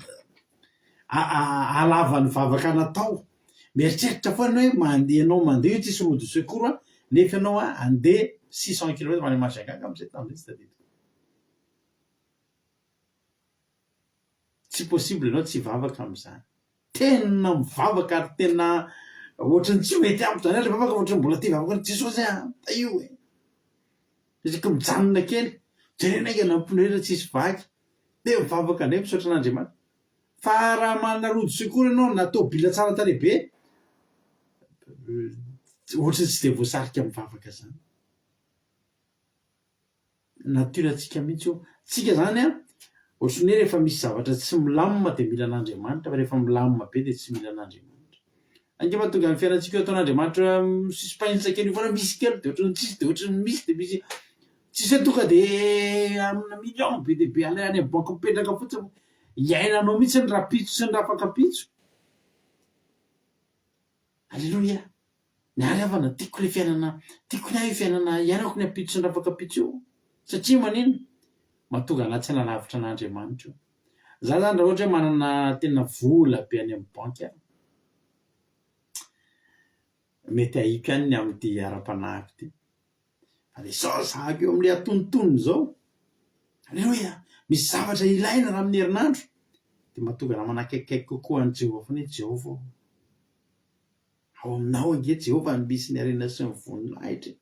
halavan'ny vavaka natao. Mieritreritra foana hoe mandeha ianao mandeha io tsisy roue de secours an, nefa ianao handeha 600 kilomètre ho any Majunga angamba izay tamin'izay tsy tadidiko. Tsy possible ianao tsy hivavaka amin'izany. Tena mivavaka ary tena ohatran'ny tsy mety amiko izany ilay vavaka fa ohatran'ny mbola te hivavaka Jesosy a! Tahio e! Isaky mijanona kely, jerena haingana ny pneu rehetra tsisy vaky, dia mivavaka indray misaotra an'Andriamanitra. Fa raha manana roue de secours ianao na tôbila tsara tarehy be, ohatran'ny tsy dia voasarika mivavaka izany. Nature antsika mihitsy io. Tsika zany an, ohatran'ny hoe rehefa misy zavatra tsy milamina dia mila an'Andriamanitra fa rehefa milamina be dia tsy mila an'Andriamanitra. Ange mahatonga ny fiainantsika io ataon'Andriamanitra mi-suspense kely io foana, misy kely dia ohatran'ny tsisy dia ohatran'ny misy dia misy, tsisy hoe tonga dia amina million be dia be any amin'ny banky mipetraka fotsiny, iainanao mihitsy ny rahampitso sy ny rahafakampitso. Aleloia! Ny ahy ry havana tiako ilay fiainana, tiako ny ahy io fiainana iainako ny ampitso sy ny rafakampitso io, satria manino? Mahatonga anah tsy hanalavitra an'Andriamanitra io. Za zany raha ohatra hoe manana tena vola be any amin'ny banky aho, mety ahiko ihany ny amin'ity ara-panahiko ity. Fa le zao zahako eo amin'ilay antonontonony izao, aleloia, misy zavatra ilaina raha amin'ny herinandro, dia mahatonga anah manakaikikaiky kokoa an'i Jehovah foana hoe Jehovah ô. Ao aminao ange Jehovah no misy ny harena sy ny voninahitra e!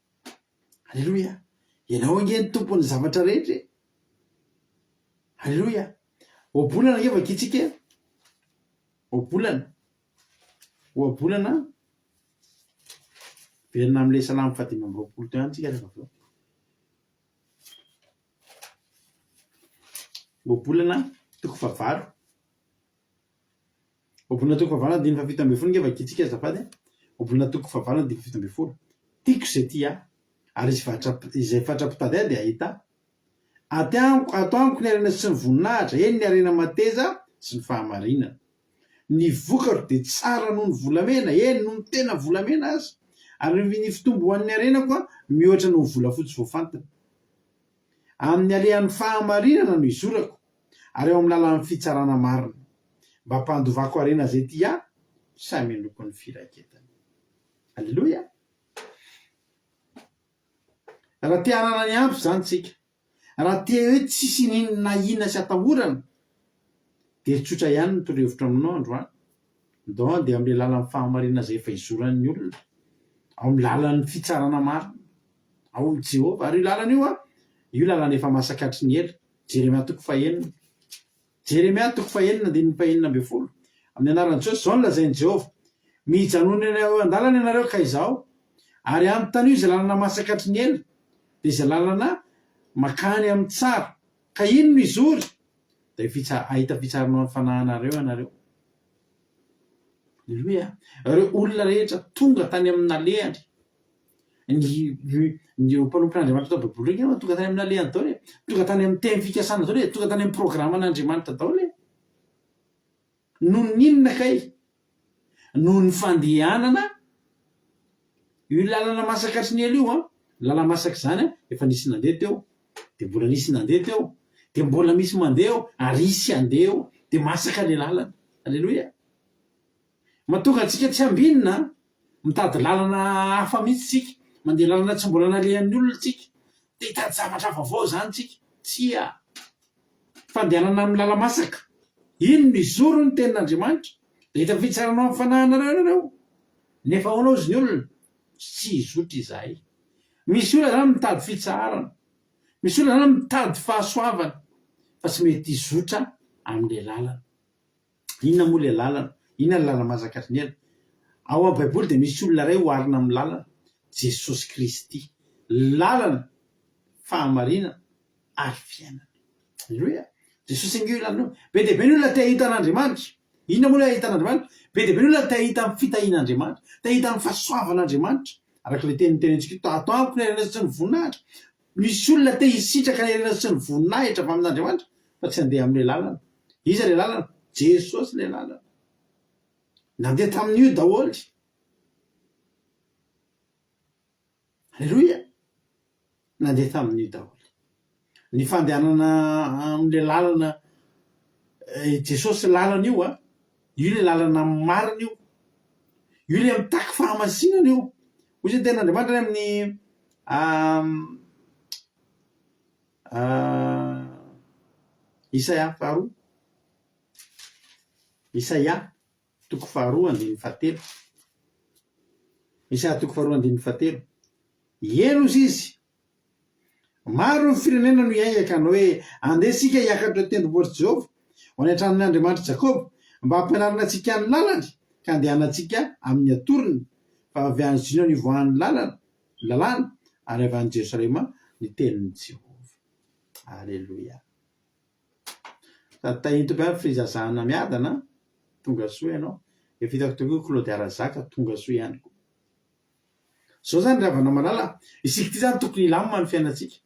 Aleloia! Ianao ange no tompon'ny zavatra rehetra e! Aleloia! Ohabolana ange vakintsika e! Ohabolana. Ohabolana. Verina amin'ilay salamo fahadimy amby roapolo teo ihany tsika rehefa avy eo. Ohabolana toko fahavalo. Ohabolana toko fahavalo andininy fahafito ambin'ny folo nge vakintsika azafady a. Ohabolana toko fahavalo andininy fahafito ambin'ny folo. Tiako izay tia ahy, ary izay fatra- izay fatra-pitady ahy dia hahita ahy. Aty amiko, ato amiko ny harena sy ny voninahitra, eny ny harena mateza sy ny fahamarinana. Ny vokatro dia tsara noho ny volamena, eny noho ny tena volamena aza, ary ny fitomboan'ny harenako mihoatra noho ny volafotsy voafantina. Amin'ny alehan'ny fahamarinana no izorako, ary ao amin'ny lalan'ny fitsarana marina, mba hampandovako harena izay tia ahy, sy hamenoako ny firaketany. Aleloia! Raha te hanana ny ampy izany isika, raha te hoe tsisy n'inona na inona sy atahorana, dia tsotra ihany ny torohevitro aminao androany, ndao handeha amin'ilay lalan'ny fahamarinana izay efa izoran'ny olona, ao amin'ny lalan'ny fitsarana marina, ao amin'i Jehovah. Ary io lalana io an, io lalana efa masaka hatry ny ela. Jeremia toko fahenina. Jeremia toko fahenina andininy fahenina ambin'ny folo. Amin'ny anaran'i Jesosy, izao no lazain'i Jehovah, Mijanòna eo an-dalana ianareo ka izaho, ary anontanio izay lalana masaka hatry ny ela, dia izay lalana mankany amin'ny tsara, ka iny no izory, dia fitsa- hahita fitsaranao ny fanahinareo ianareo. Aleloia. Ireo olona rehetra tonga tany amin'ny nalehany, Ny ny ireo mpanompon'Andriamanitra tao Baiboly ireo angamba tonga tany amin'ny nalehany daholo e. Tonga tany amin'ny teny fikasana daholo e. Tonga tany amin'ny programan'Andriamanitra daholo e. Noho ny inona kay? Noho ny fandehanana io lalana masaka hatry ny ela io an, lala-masaka izany an, efa nisy nandeha teo, dia mbola nisy nandeha teo, dia mbola misy mandeha eo, ary hisy handeha eo, dia masaka ilay lalana. Aleloia. Mahatonga antsika tsy hambinina an! Mitady lalana hafa mihitsy tsika, mandeha lalana tsy mbola nalehan'ny olona tsika, te hitady zavatra vaovao izany tsika. Tsia! Fandehanana amin'ny lala-masaka. Iny no hizoro ny tenin'Andriamanitra, dia hita fitsarana ao amin'ny fanahinareo ianareo. Nefa ahoana hozy ny olona? Tsy hizotra izahay. Misy olona izany mitady fitsaharana, misy olona izany mitady fahasoavana, fa tsy mety hizotra amin'ilay lalana. Inona moa ilay lalana? Inona ny lala-masaka ry Nena? Ao amin'ny Baiboly dia misy olona iray oharina amin'ny lalana, Jesosy Kristy. Lalana, fahamarinana ary fiainana. Aleloia! Jesosy ange io lalana io. Be dia be ny olona te hahita an'Andriamanitra. Inona moa ilay hahita an'Andriamanitra? Be dia be ny olona te hahita ny fitahian'Andriamanitra, te hahita ny fahasoavan'Andriamanitra. Araka ilay teny notenenintsika io, Ato amiko ny harena sy ny voninahitra. Misy olona te hisitraka ny harena sy ny voninahitra avy amin'Andriamanitra fa tsy handeha amin'ilay lalana. Iza ilay lalana? Jesosy ilay lalana. Nandeha tamin'io daholo. Aleloia! Nandeha tamin'io daholo. Ny fandehanana amin'ilay lalana Jesosy lalana io a, io ilay lalana marina io. Io ilay mitaky fahamasinana io. Hoy izay ny tenin'Andriamanitra any amin'ny Isaia faharoa. Isaia toko faharoa andininy fahatelo. Isaia toko faharoa andininy fahatelo. Eny hozy izy, Maro ny firenena no hiainga ka hanao hoe, Andeha isika hiakatra eo an-tendrombohitr'i Jehovah, ho any an-tranon'ny Andriamanitr'i Jakoba, mba hampianarana antsika ny lalany, ka handehanantsika amin'ny atorony. Fa avy any Ziona no hivoahan'ny lalana, ny lalàna, ary avy any Jerosalema ny tenin'i Jehovah. Aleloia. Sady tahin'ny Tompo ihany frizazana miadana, tonga soa ianao. Efa hitako teo koa Claudia Razaka, tonga soa ihany koa. Zao zany ry havana malala, isika ity zany tokony hilamina ny fiainantsika.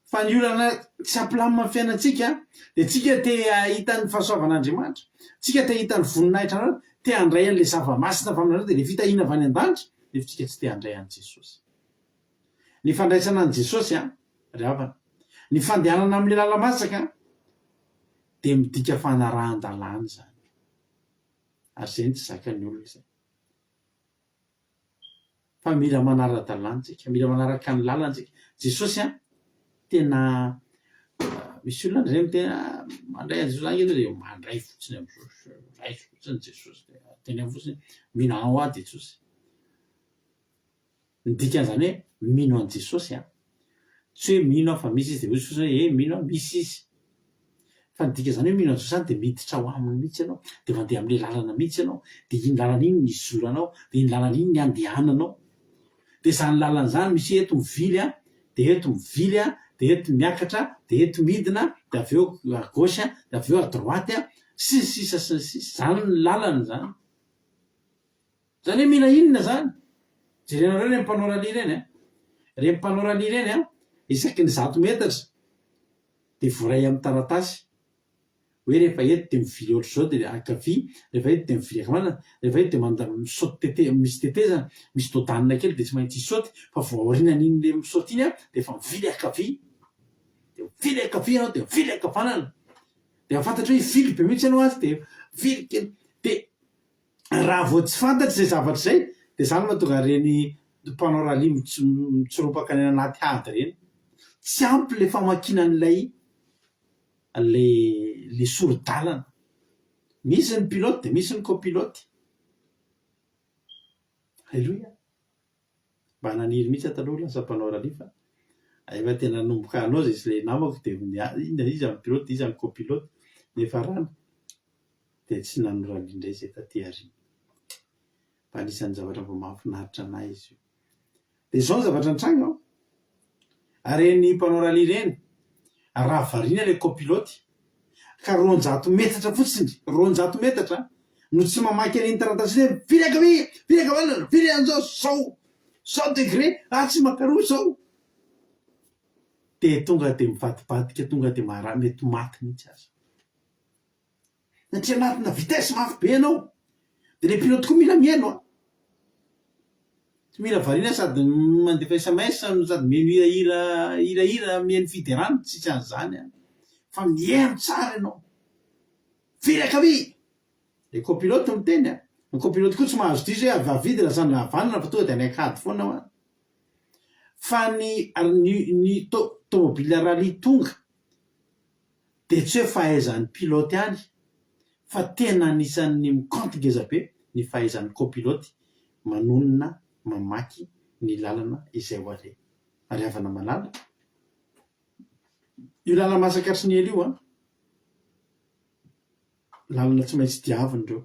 Fa ny olana tsy hampilamina ny fiainantsika dia tsika te hahita ny fahasoavan'Andriamanitra, tsika te hahita ny voninahitr'Andriamanitra, te handray an'ilay zava-masina avy amin'Andriamanitra dia ilay fitahiana avy any an-danitra, nefa tsika tsy te handray an'i Jesosy. Ny fandraisana an'i Jesosy an, ry havana, ny fandehanana amin'ilay lala-masaka dia midika fanarahan-dalàna izany. Ary izay no tsy zakan'ny olona izay. Fa mila manara-dalàna tsika, mila manaraka ny lalana tsika. Jesosy an, tena misy olona indray miteny ah mandray an'i Jesosy ange dia mandray fotsiny amin'i Jesosy, raiso fotsiny Jesosy dia teneno fotsiny mino anao aho Jesosy. Ny dikan'izany hoe mino an'i Jesosy an, tsy hoe mino aho fa misy izy dia hoy Jesosy hoe eh mino aho misy izy. Fa ny dikan'izany hoe mino an'i Jesosy izany dia miditra ao aminy mihitsy ianao, dia mandeha amin'ilay lalana mihitsy ianao, dia iny lalana iny no izoranao, dia iny lalana iny no andehananao. Dia izany lalana izany misy eto mivily an, dia eto mivily an, dia eto miakatra, dia eto midina, dia avy eo à gauche an, dia avy eo à droite an, sy ny sisa sy ny sisa. Izany ny lalana izany. Zany hoe mila inona zany? Jerenareo ireny mpanao rallye ireny an! Ireny mpanao rallye ireny an, isaky ny zato metatra dia voaray amin'ny taratasy hoe rehefa eto dia mivily ohatr'izao dia ankavia, rehefa eto dia mivily ankavanana, rehefa eto dia manda- misaoty tete- misy tetezana, misy dodanina kely dia tsy maintsy hisaoty fa vao aorianan'iny le misaoty iny an dia efa mivily ankavia, dia mivily ankavia ianao dia mivily ankavanana, dia fantatra hoe hivily be mihitsy ianao ato dia mivily kely, dia Raha vao tsy fantatra izay zavatra izay dia izany no mahatonga ireny mpanao rallye mitsoropaka any anaty hady ireny. Tsy ampy ilay famakiana an'ilay ilay ilay sori-dalana. Misy ny pilote dia misy ny copilote. Aleloia. Mba naniry mihitsy aho taloha lasa mpanao rallye fa efa tena nanomboka hanao izay sy ilay namako dia inona iza ny pilote iza ny copilote niafarana dia tsy nanao rallye indray izay taty aoriana. Fa anisan'ny zavatra mba mahafinaritra an'ahy izy io. Dia izao ny zavatra nitranga an! Ireny mpanao rallye ireny, raha variana ilay copilote, ka 200 metatra fotsiny, 200 metatra, no tsy mamaky an'iny taratasy iny hoe vily ankavia, vily ankavanana, vily an'izao, zao, zao degré, atsy makaroa zao. Dia tonga dia mivadibadika, tonga dia mara- mety maty mihitsy aza. Satria anatina vitesse mafy be ianao. Dia ilay pilote koa mila mihaino an. Tsy mila variana sady mandefa sms no sady mihaino hirahira hirahira mihaino fiderana, tsisy an'izany any. Fa mihaino tsara ianao. Firy ankavia! Ilay copilote no miteny an. Ny copilote koa tsy mahazo diso hoe avy avidina sa havanana fa tonga dia any an-kady foana ho'a. Fa ny ny ny tomobile rallye tonga dia tsy hoe fahaizan'ny pilote ihany fa tena anisan'ny mi-compte ngeza be ny fahaizan'ny copilote manonona mamaky ny lalana izay ho aleha. Ary havana malala, io lala-masaka hatry ny ela io an, lalana tsy maintsy diavina ireo,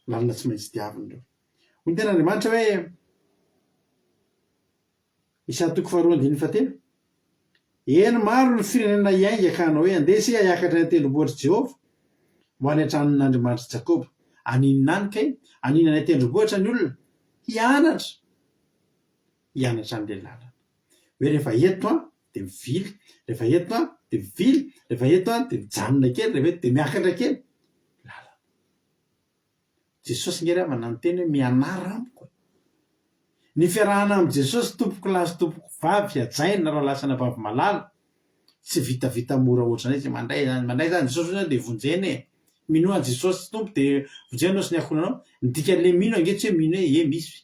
lalana tsy maintsy diavina ireo. Hoy ny tenin'Andriamanitra hoe. Isa toko faharoa andininy fahatelo, Eny, maro ny firenena hiainga ka hanao hoe, Andeha isika hiakatra any an-tendrombohitr'i Jehovah, ho any an-tranon'Andriamanitr'i Jakoba. Haninona any kay? Haninona any an-tendrombohitra ny olona? Hianatra! Hianatra an'ilay lalana. Hoe rehefa eto an, dia mivily, rehefa eto an, dia mivily, rehefa eto an, dia mijanona kely, rehefa eto dia miakatra kely. Lalana. Jesosy nge ry havana niteny hoe mianara amiko e. Ny fiarahana amin'i Jesosy tompoko lahy sy tompoko vavy hajaina rahalahy sy anabavy malala tsy vitavita mora ohatran'izay tsy mandray zany mandray zany Jesosy zany dia vonjena e! Minoa an'i Jesosy Tompo dia vonjena anao sy ny ankohonanao, ny dikan'ilay mino ange tsy hoe mino hoe ie misy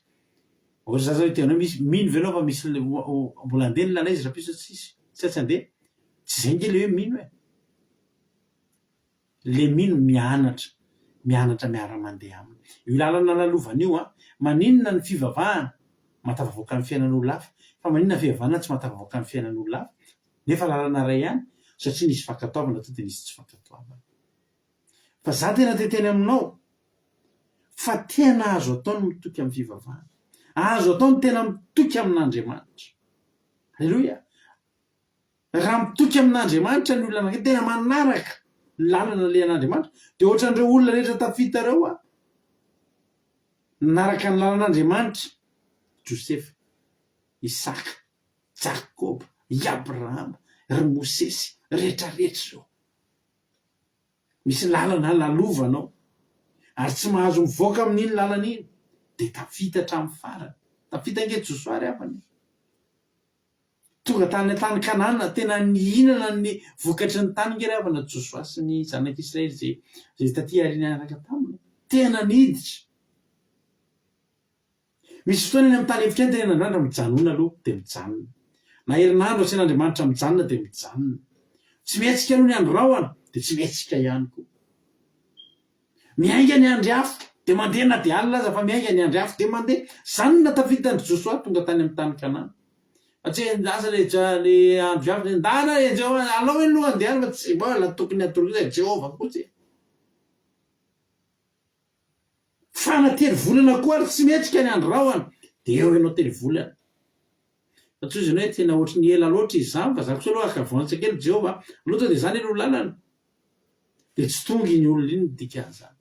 ohatra za zao hiteny hoe misy mino ve anao fa misy mbola handeha ny lalana izy rahampitso sa tsisy sa tsy handeha? Tsy izay ange ilay hoe mino e! Le mino mianatra, mianatra miara mandeha aminy. Io lalana lalovana io an, maninona ny fivavahana mahatafavoaka ny fiainan'olona hafa, fa maninona ny fivavahana tsy mahatafavoaka ny fiainan'olona hafa, nefa lalana iray ihany, satria nisy fankatoavana tonga dia nisy tsy fankatoavana. Fa za tena te hiteny aminao fa tena azo atao ny mitoky amin'ny fivavahana, azo atao ny tena mitoky amin'Andriamanitra. Aleloia! Raha mitoky amin'Andriamanitra ny olona anankiray, tena manaraka ny lalana alehan'Andriamanitra, dia ohatran'ireo olona rehetra tafita ireo aho. Nanaraka ny lalan'Andriamanitra, Josefa, Isaka, Jakoba, i Abrahama, ry Mosesy, rehetrarehetra ireo. Misy lalana lalovanao, ary tsy mahazo mivoaka amin'iny lalana iny, dia tafita hatramin'ny farany. Tafita ange Josoa ry havana e. Tonga tany an-tany Kanana, tena nihinana ny vokatry ny tany ange ry havana Josoa sy ny zanak'Israely izay izay taty aoriana niaraka taminy. Tena niditra. Misy fotoana eny amin'ny tany efitra eny tenen'Andriamanitra mijanona aloha dia mijanona. Na herinandro asian'Andriamanitra mijanona dia mijanona. Tsy mihetsika aloha ny andro rahona dia tsy mihetsika ihany koa. Miainga ny andry afo dia mandeha na dia alina aza fa miainga ny andry afo dia mandeha. Izany no nahatafita an-dry Josoa tonga tany amin'ny tany Kanana. Fa tsy hoe lasa le le andry afo dia ndana e Jehovah, alao aloha andehana fa tsy mbola tokony hatoro kosa e Jehovah kosa e. Fa na telo volana koa ary tsy mihetsika ny andry rahona dia eo ianao telo volana. Fa tsy hoy izy hoe tena ohatry ny ela loatra izy izany fa za kosa aloha haka-avance kely Jehovah a! Aleo tonga dia izany aloha lalana. Dia tsy tonga iny olona iny ny dikan'izany.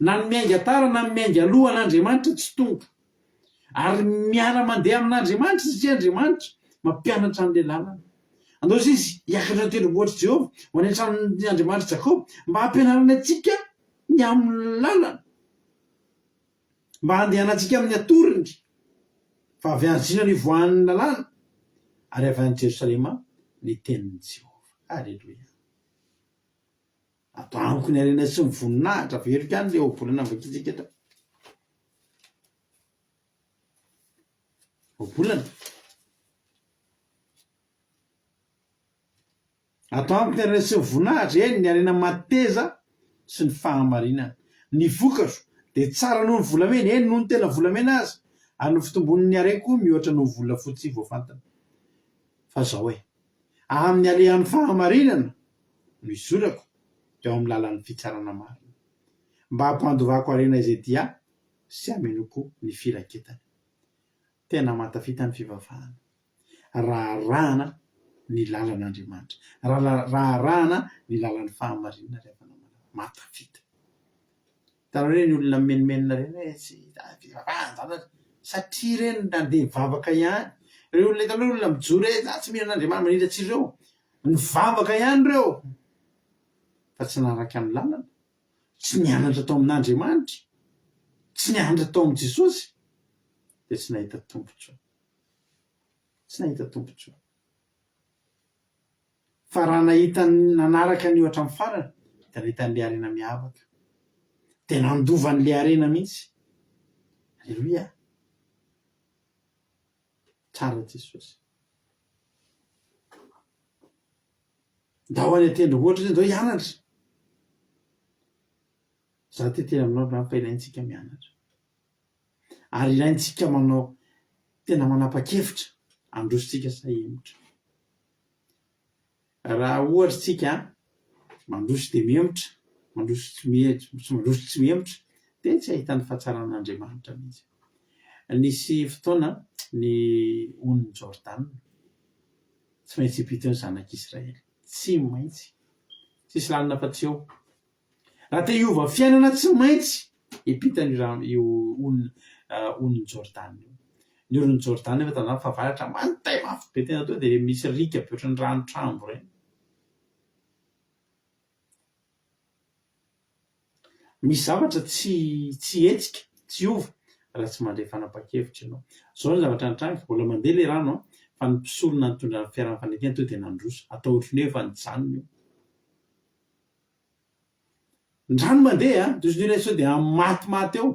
Na ny miainga tara na ny miainga aloha an'Andriamanitra tsy tonga. Ary miara-mandeha amin'Andriamanitra satria Andriamanitra mampianatra an'ilay lalana. Andao izy hiakatra ny tendrombohitr'i Jehovah ho any an-tranon'ny Andriamanitr'i Jakoba mba hampianarany antsika ny amin'ny lalana. Mba handehanantsika amin'ny atorony, fa avy any Ziona no ivoahan'ny lalàna, ary avy any Jerosalema ny tenin'i Jehovah. Aleloia! Ato amiko ny harena sy ny voninahitra. Averiko ihany ilay ohabolana novakintsika teo. Ohabolana. Ato amiko ny harena sy ny voninahitra, eny, ny harena mateza sy ny fahamarinana. Ny vokatro dia tsara noho ny volamena, eny, noho ny tena volamena aza, ary ny fitombon'ny hareko mihoatra noho ny volafotsy voafantina. Fa izao e, amin'ny alehan'ny fahamarinana no izorako, dia ao amin'ny lalan'ny fitsarana marina, mba hampandovako harena izay tia ahy sy hamenoako ny firaketany. Tena mahatafita ny fivavahana. raha arahana ny lalan'Andriamanitra, raha arahana ny lalan'ny fahamarinana ry havana malala. Mahatafita. Hitanao ireny olona mimenomenona ireny hoe tsy fivavahana zany fa satria ireny nandeha nivavaka ihany. Ireo olona hitanao olona mijoro hoe za tsy mino an'Andriamanitra maniratsira ireo. Nivavaka ihany ireo fa tsy nanaraka ny lalana, tsy nianatra tao amin'Andriamanitra, tsy nianatra tao amin'i Jesosy dia tsy nahita tombontsoa. Tsy nahita tombontsoa. Fa raha nahita nanaraka an'io hatramin'ny farany dia nahita an'ilay harena miavaka. Dia nandova an'ilay harena mihitsy. Aleloia! Tsara Jesosy. Ndao any an-tendrombohitra izy, ndao hianatra. Za te hiteny aminao androany fa ilaintsika mianatra. Ary ilaintsika manao tena manapa-kevitra handroso tsika sa hihemotra. Raha ohatra tsika mandroso dia mihemotra, mandroso tsy tsy mandroso tsy mihemotra dia tsy hahita ny fahatsaran'Andriamanitra mihitsy. Nisy fotoana ny onin'i Jordana tsy maintsy hiampita eo ny zanak'Israely, tsy maintsy, tsisy lalana afa-tsy eo. Raha te hiova fiainana tsy maintsy hiampita an'io rano io ony onin'i Jordana io. Ny onin'i Jordana nefa tamin'izany fahavaratra manday mafy be tena tonga dia misy riaka be ohatran'ny ranon-trambo ireny. Misy zavatra tsy tsy hihetsika, tsy hiova. Raha tsy mandray fanapahan-kevitra ianao. Izao ny zavatra nitranga, mbola mandeha ilay rano an, fa ny mpisorona nitondra ny fiaran'ny fanekena tonga dia nandroso. Atao ohatran'ny hoe efa nijanona io. Ny rano mandeha an, dia hozy ny olona sao dia matimaty eo,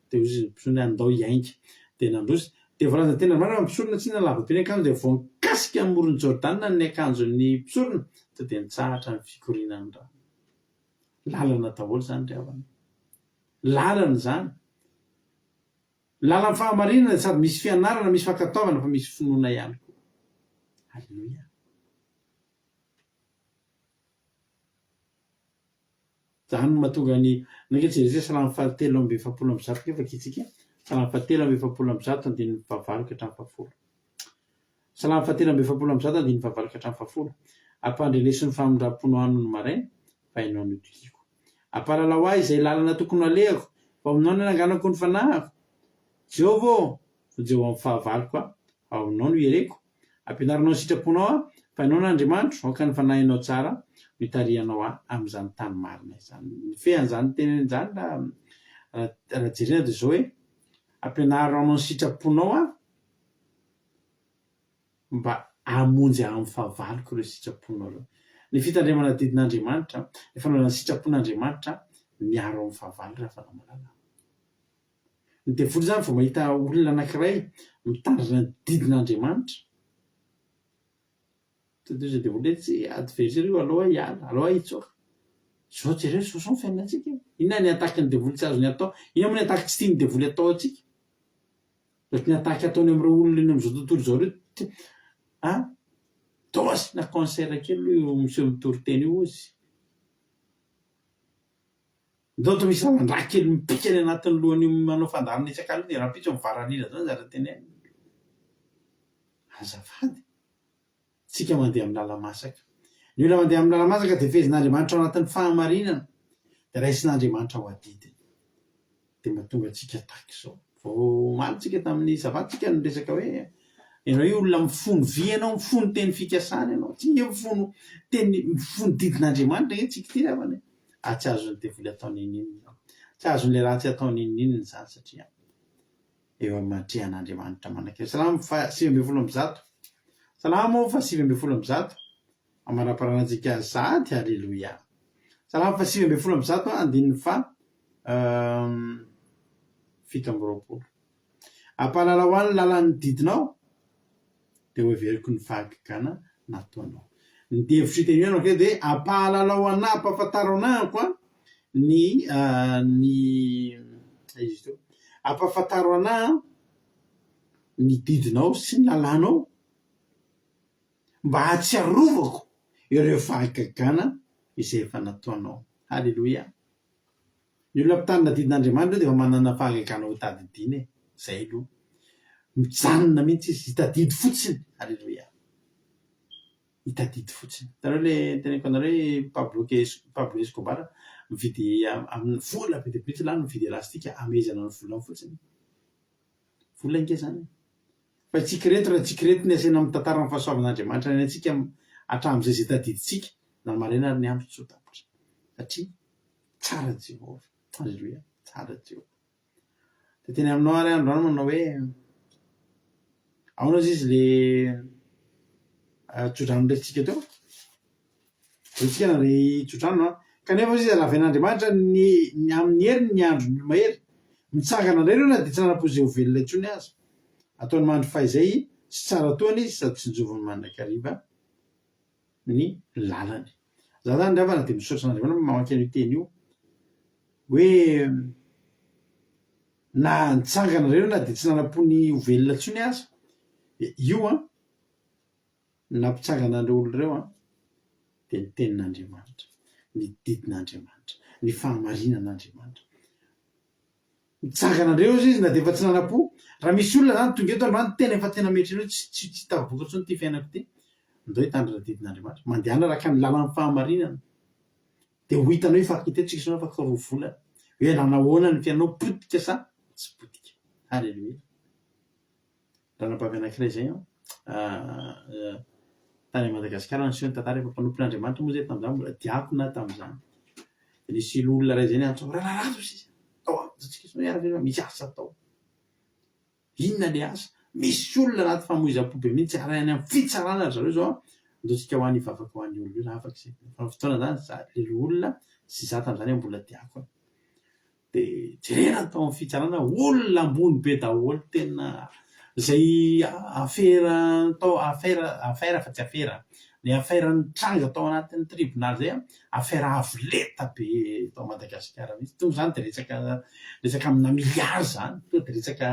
dia hozy ny mpisorona hoe andao hiainga. Dia nandroso. Dia voalazan'ny tenin'Andriamanitra fa ny mpisorona tsy inona lava be ny akanjony dia vao nikasika ny moron'i Jordana ny akanjon'ny mpisorona, tonga dia nitsahatra ny fikorianan'ny rano. Lalana daholo izany ry havana. Lalana izany. Lalan'ny fahamarinana sady misy fianarana, misy fankatoavana fa misy finoana ihany koa. Aleloia. Izany no mahatonga ny, andeha jerentsika Salamo fahatelo 143 ange vakintsika. Salamo fahatelo 143 andininy fahavalo ka hatramin'ny fahafolo. Salamo fahatelo 143 andininy fahavalo ka hatramin'ny fahafolo. Ampandreneso ny famindram-ponao ahy nony maraina, fa ianao no itokiako. Ampahalalao ahy izay lalana tokony halehako, fa ao aminao no ananganako ny fanahiko. Jehovah ô, vonjeo amin'ny fahavaloko aho, fa ao aminao no iereko. Ampianarinao ny sitraponao aho, fa ianao no Andriamanitro, aoka ny fanahinao tsara no hitarihanao ahy amin'izany tany marina izany. Ny fean'izany teniny izany raha raha jerena dia izao hoe, ampianaro hanao ny sitraponao aho mba hamonjy ahy amin'ny fahavaloko ireo sitraponao ireo. Ny fitandremana didin'Andriamanitra, ny fanaovana ny sitrapon'Andriamanitra miaro amin'ny fahavalo raha fanamalala. Ny devoly izany vao mahita olona anankiray mitandrina ny didin'Andriamanitra, tonga dia hoy devoly hoe tsy adversaire io, aleo aho hiala, aleo aho hitsoaka. Izao jereo, izao izao ny fiainantsika e. Inona ny attaque-n'ny devoly tsy azony atao? Inona moa ny attaque tsy tian'ny devoly atao antsika? Ohatry ny attaque ataony amin'ireo olona eny amin'izao tontolo izao ireo, a, dose na cancer kely aloha io miseho mitory teny io hozy. Ndao toa misy lalan-drà kely mipika any anatin'ny lohan'io manao fandaharana isak'alina io dia rahampitso mivaranila zao ny zavatra teneniny. Azafady. Tsika mandeha amin'ny lala-masaka. Ny olona mandeha amin'ny lala-masaka dia fehezin'Andriamanitra ao anatin'ny fahamarinana, dia raisin'Andriamanitra ho adidiny. Dia mahatonga antsika tahaka izao. Vao omaly tsika tamin'ny sabata tsika niresaka hoe ianao io olona mifono vy ianao, mifono teny fikasana ianao. Tsy nge mifono teny, mifono didin'Andriamanitra nge tsika ity ry havana e. Ary tsy azon'ny devoly atao n'inon'inona izany. Tsy azon'ilay ratsy atao n'inon'inona izany satria eo anatrehan'Andriamanitra mandrakizay. Salamo faha 119. Salamo faha 119. Amaraparanantsika azy sahady. Haleloia. Salamo faha 119 andininy faha 27. Ampahalalao ahy ny lalan'ny didinao, dia hoheveriko ny fahagagana nataonao. Ny hevitry io teny io anao dia ampahalalao anah, ampahafantaro anah koa ny ny aiza izy teo? Ampahafantaro anah ny didinao sy ny lalànao mba hahatsiarovako ireo fahagagana izay efa nataonao. Haleloia. Ny olona mpitandrina didin'Andriamanitra dia efa manana fahagagana ho tadidiana e! Zay aloha. Mijanona mihitsy izy, hitadidy fotsiny. Aleloia. Hitadidy fotsiny. Hitanareo le teneniko anareo hoe Pablo Pablo Escobar mividy amin'ny vola be dia be mihitsy lany mividy elastika hamehezana ny volany fotsiny. Vola ange izany e. Fa isika ireto raha isika ireto ny asaina mitantara ny fahasoavan'Andriamanitra ny antsika hatramin'izay izay tadidintsika na maraina ary ny andro tsy ho tapitra. Satria tsara Jehovah. Alléluia. Tsara Jehovah. Dia teny aminao ary androany manao hoe ahoana izy le tsodrano resintsika teo? Hoy na ry tsodrano an! Kanefa hoy izy, lavain'Andriamanitra ny ny amin'ny heriny ny andron'ny olo-mahery. Mitsangana indray ireo na dia tsy nanam-po izay ho velona intsony aza. Ataony mandry fahizay sy tsara tohana izy sady tsinjoviny mandrakariva ny lalany. Za zany ry havana dia misaotra an'Andriamanitra mamaky an'io teny io hoe na nitsangana indray ireo na dia tsy nanam-po ny ho velona intsony aza. Dia io an! Ny nampitsangana an'ireo olona ireo dia ny tenin'Andriamanitra, ny didin'Andriamanitra, ny fahamarinan'Andriamanitra. Mitsangana indray hozy izy na dia efa tsy nanam-po. Raha misy olona izany tonga eto androany tena efa tena mieritreritra hoe tsy tsy tsy tafavoaka intsony ity fiainako ity, ndao hitandrina ny didin'Andriamanitra. Mandehana araka ny lalan'ny fahamarinana. Dia ho hitanao hifankahita eo tsika sao afaka roa volana hoe nanahoana ny fiainanao, potika sa tsy potika. Haleloia. Ranabavy anankiray izay an, tany Madagasikara niseho ny tantara, efa mpanompon'Andriamanitra moa izay tamin'izany, mbola diakona tamin'izany. Dia nisy loholona iray izay niantso, Raharaha hozy izy, tao amintsika izao hiara-velona, misy asa atao. Inona le asa? Misy olona anaty famoizam-po be mihitsy ary any amin'ny fitsarana ry zareo izao an! Andao tsika ho any hivavaka ho an'ny olona io raha afaka isika. Fa ny fotoana izany za le loholona sy za tamin'izany mbola diakona. Dia jerena ny tao amin'ny fitsarana, olona ambony be daholo tena izay afera tao afera afera fa tsy afera an! Ny afera nitranga tao anatin'ny tribonaly izay an, afera avo lenta be tao Madagasikara mihitsy. Tonga izany dia resaka resaka amina milliards izany, tonga dia resaka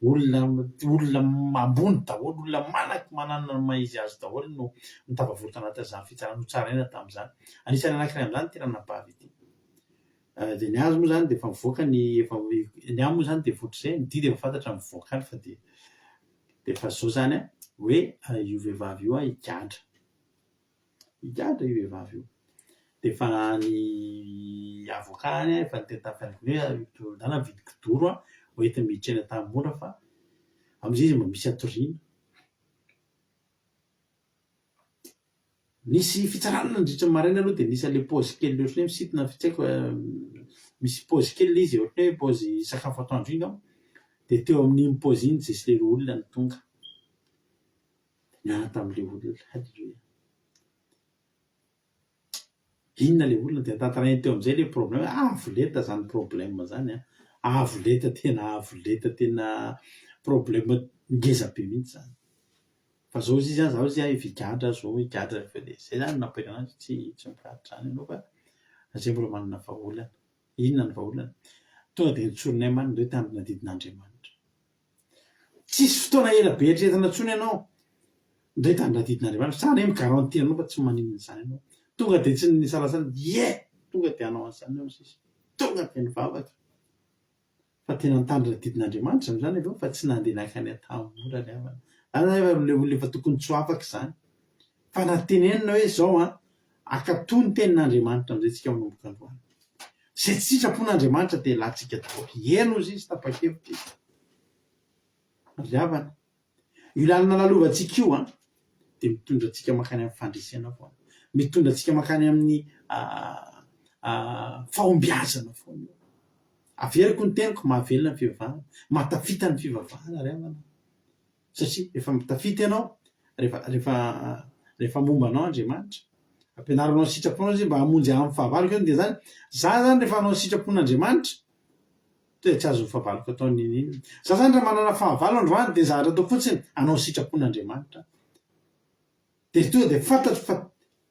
olona olona ambony daholo, olona manan- manana ny maha izy azy daholo no nitafavory tao anatin'izany fitsarana notsaraina tamin'izany. Anisan'ny anankiray amin'izany ity ranabavy ity. Dia ny azy moa izany dia efa mivoaka ny efa ny ahy moa izany dia efa ohatr'izay, ny didy efa fantatra mivoaka any fa dia dia efa izao izany an, hoe io vehivavy io an higadra. Higadra io vehivavy io. Dia efa ny avocat-ny efa niteny tamin'ny fianakaviany hoe ndana mividy kidoro an, ho entiny miditra eny Antanimora fa amin'izay izy mba misy hatoriana. Nisy fitsarana nandritra ny maraina aloha dia nisy an'ilay paozy kely ohatran'ny hoe misintona tsy haiko misy paozy kely ilay izy e, ohatran'ny hoe paozy sakafo atoandro iny angamba, dia teo amin'iny paozy iny Jesosy ilay olona no tonga, niala tamin'ilay olona, haleloia. Inona ilay olona dia tantarainy teo amin'izay ilay problème, avo lenta izany problème izany an, avo lenta tena avo lenta tena problème ngeza be mihitsy izany. Fa zao izy an, zaho izy an efa higadra zao higadra fa dia zay zany no nampiaina anazy tsy tsy migadra zany ianao fa zay mbola manana vahaolana. Inona ny vahaolana? Tonga dia notsorinay mantsy ndray tamin'ny adidin'Andriamanitra. Tsisy fotoana ela be eritreretina intsony ianao ndray tamin'ny adidin'Andriamanitra. Za anie mi-garantir anao fa tsy maninona izany ianao. Tonga dia tsy nisalasala, ie! Tonga dia hanao an'izany aho sisa. Tonga dia nivavaka. Fa tena nitandrina didin'Andriamanitra izany avy eo fa tsy nandeha nankany Antanimora ry havana. Zany anefa ilay olona efa tokony tsy ho afaka izany. Fa na tenenina hoe izao an, ankatoa ny tenin'Andriamanitra amin'izay tsika manomboka androany. Izay tsy sitrapon'Andriamanitra dia elantsika daholo. Eny hozy izy, tapa-kevitra izy. Ry havana, io lalana lalovantsika io an, dia mitondra antsika mankany amin'ny fandresena foana. Mitondra antsika mankany amin'ny fahombiazana foana io. Averiko ny teniko, mahavelona ny fivavahana, mahatafita ny fivavahana ry havana. Satria rehefa tafita ianao, rehefa rehefa rehefa momba anao Andriamanitra, ampianaro hanao ny sitraponao izy mba hamonjy ahy amin'ny fahavaloko ianao, dia izany, za zany rehefa hanao ny sitrapon'Andriamanitra, Dia tsy azon'ny fahavaloko atao n'inon'inona. Za zany raha manana fahavalo androany dia zavatra ataoko fotsiny hanao ny sitrapon'Andriamanitra aho. Dia tonga dia fantatro fa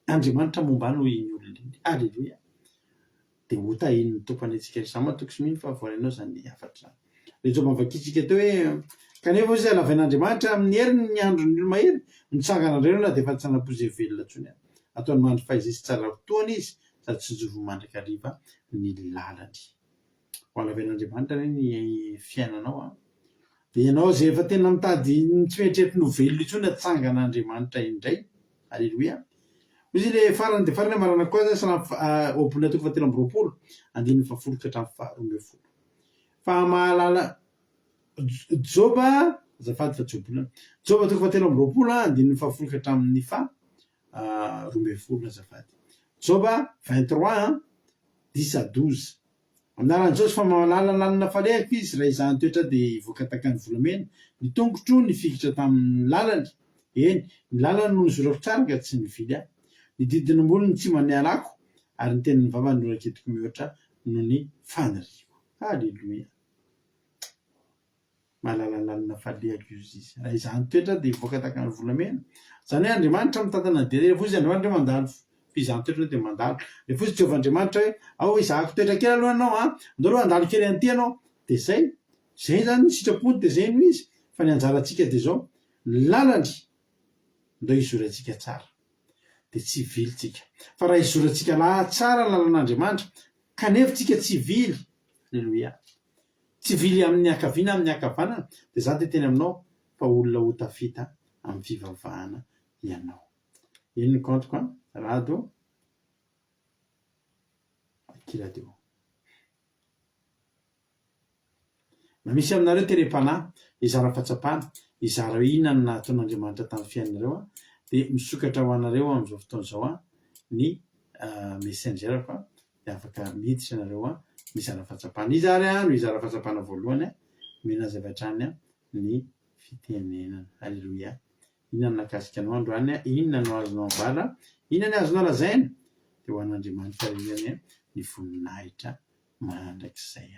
Andriamanitra momba ahy noho iny olona iny. Aleloia. Dia ho tahian'ny Tompo anie tsika. Izaho matoky sy mino fa voarainao izany hafatra izany. Ilay Joba novakintsika teo hoe, Kanefa hoy izy, halavain'Andriamanitra amin'ny heriny ny andron'ny olo-mahery, mitsangana indray ireo na dia efa tsy nanam-po izay velona intsony aza. Ataony mandry fahizay sy tsara fotoana izy, sady tsinjoviny mandrakariva ny lalany. Ho halaven'Andriamanitra anie ny fiainanao an! Dia ianao izay efa tena mitady tsy mieritreritra ny ho velona intsony hatsangan'Andriamanitra indray. Aleloia! Hoy izy ilay farany dia farany hamarana koa azy Salamo Ohabolana toko fahatelo amby roapolo, andininy fahafolo ka hatramin'ny faharoa ambin'ny folo. Fa mahalala Joba, azafady fa Jobolana. Joba toko fahatelo amby roapolo, andininy fahafolo ka hatramin'ny faha 12 azafady. Joba 23 dix à 12. Amin'ny anaran'i Jesosy fa mahalala ny lalana falehako izy, raha izany toetra dia hivoaka tahaka ny volamena, ny tongotro nifikitra tamin'ny lalany, eny, ny lalany no nizorako tsara ka tsy nivily aho. Ny didin'ny molony tsy mba nialako, ary ny tenin'ny vavany no raketiko mihoatra noho ny faniriako. Aleloia. Mahalala lalina falehako izy izy. Raha izany toetra dia hivoaka tahaka ny volamena. Izany hoe Andriamanitra mitantana ny dia. Rehefa hoy izy Andriamanitra hoe mandalo fizahan-toetra ianao dia mandalo. Rehefa hoy izy Jehovah Andriamanitra hoe ao hizahako toetra kely aloha ianao an, andao aloha handalo kely an'ity ianao. Dia izay. Izay izany ny sitrapony dia izay no izy. Fa ny anjarantsika dia izao, ny lalany ndao hizorantsika tsara. Dia tsy hivily tsika. Fa raha hizorantsika laha tsara ny lalan'Andriamanitra, kanefa tsika tsy hivily, Aleloia. Tsy vily amin'ny ankavia na amin'ny ankavanana dia za dia teny aminao fa olona ho tafita amin'ny fivavahana ianao. Iny ny compte-ko an, Rado Akiradio. Na misy aminareo terem-panahy hizara fahatsapana, hizara hoe inona no nahataon'Andriamanitra tamin'ny fiainanareo an, dia misokatra ho anareo amin'izao fotoana izao an ny messenger-ko an, dia afaka miditra ianareo an, mizara fahatsapana. Iza ary an no hizara fahatsapana voalohany an? Omena azy avy hatrany an. ny fitenenana. Aleloia. Inona no nahakasika anao androany? Inona no azonao ambara? Inona ny azonao lazaina? Dia ho an'Andriamanitra irery anie ny voninahitra mandrakizay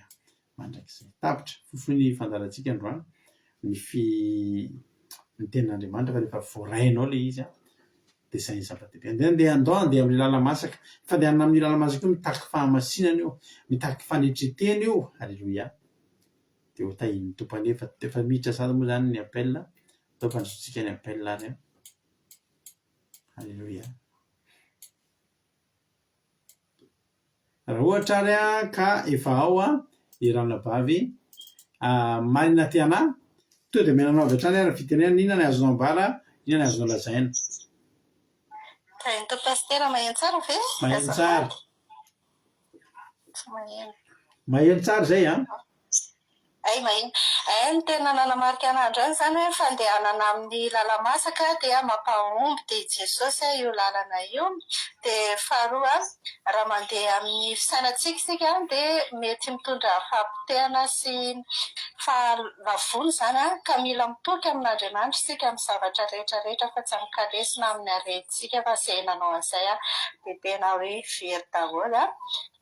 mandrakizay. Tapitra fohy ny fandaharantsika androany, ny fi ny tenin'Andriamanitra fa rehefa voarainao ilay izy an, dia izay ny zava-dehibe. Andeha andeha andao handeha amin'ny lala-masaka. Fandehanana amin'ny lala-masaka io mitaky fahamasinana io, mitaky fanetren-tena io. Aleloia. Dia ho tahian'ny Tompo anie fa efa miditra sahady moa izany ny appel, atao fandrosoantsika ny appel ary an. Aleloia. Raha ohatra ary ka efa ao i ranabavy Marina Tiana, tonga dia omena anao avy hatrany ary ny fitenenana, inona ny azonao ambara, inona ny azonao lazaina? Tahin'ny Tompo Pasitera, maheno tsara ve? Maheno tsara. Tsy maheno. Maheno tsara izay an? Hay maheno. Hay ny tena nanamarika anah androany izany hoe fandehanana amin'ny lala-masaka dia mampahomby dia i Jesosy io lalana io. Dia faharoa raha mandeha amin'ny fisainantsika isika dia mety mitondra fahapotehana sy fahalavoana izany ka mila mitoky amin'Andriamanitra isika amin'ny zavatra rehetra rehetra fa tsy amin'ny kalesy na amin'ny harentsika fa izay nanao an'izay dia tena hoe very daholo.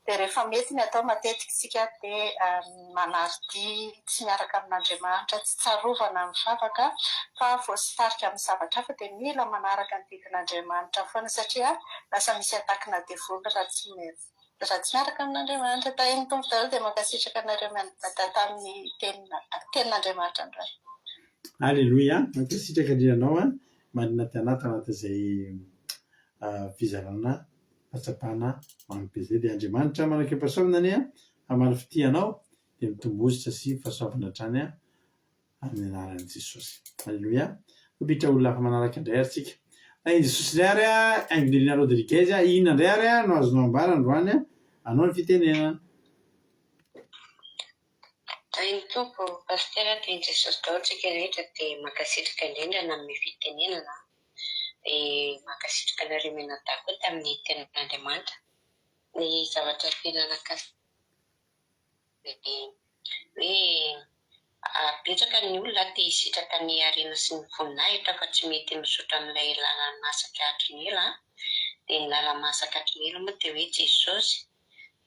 Dia rehefa mety ny atao matetika isika dia manary-dia tsy miaraka amin'Andriamanitra, tsy tsarovana ny vavaka fa voasarika amin'ny zavatra hafa dia mila manaraka ny didin'Andriamanitra foana satria lasa misy atakina devoly raha tsy raha tsy miaraka amin'Andriamanitra. Tahin'ny Tompo daholo dia mankasitraka anareo mianadahy tamin'ny tenin'Andriamanitra androany. Aleloia, mankasitraka indrindra anao an, Marina Tiana tanatin'izay fizarana fahatsapana mamy be izay dia Andriamanitra manakeo-pahasoavana anie hamaly fitia anao dia mitombozotra sy fahasoavana hatrany amin'ny anaran'i Jesosy. Aleloia. Mampiditra olona hafa manaraka indray ary tsika. Tahin'i Jesosy indray ary Haingonirina Rodriguez, inona indray ary no azonao ambara androany anao ny fitenenana? Tahin'ny Tompo, Pasitera, tahin'i Jesosy daholo tsika rehetra dia mankasitraka indrindra nanome fitenenana dia mankasitraka anareo mianadahy koa tamin'ny tenin'Andriamanitra. Ny zavatra tena nakasika dia hoe betsaka ny olona te hisitraka ny harena sy ny voninahitra fa tsy mety mizotra amin'ilay lala-masaka hatry ny ela dia ny lala-masaka hatry ny ela moa dia hoe Jesosy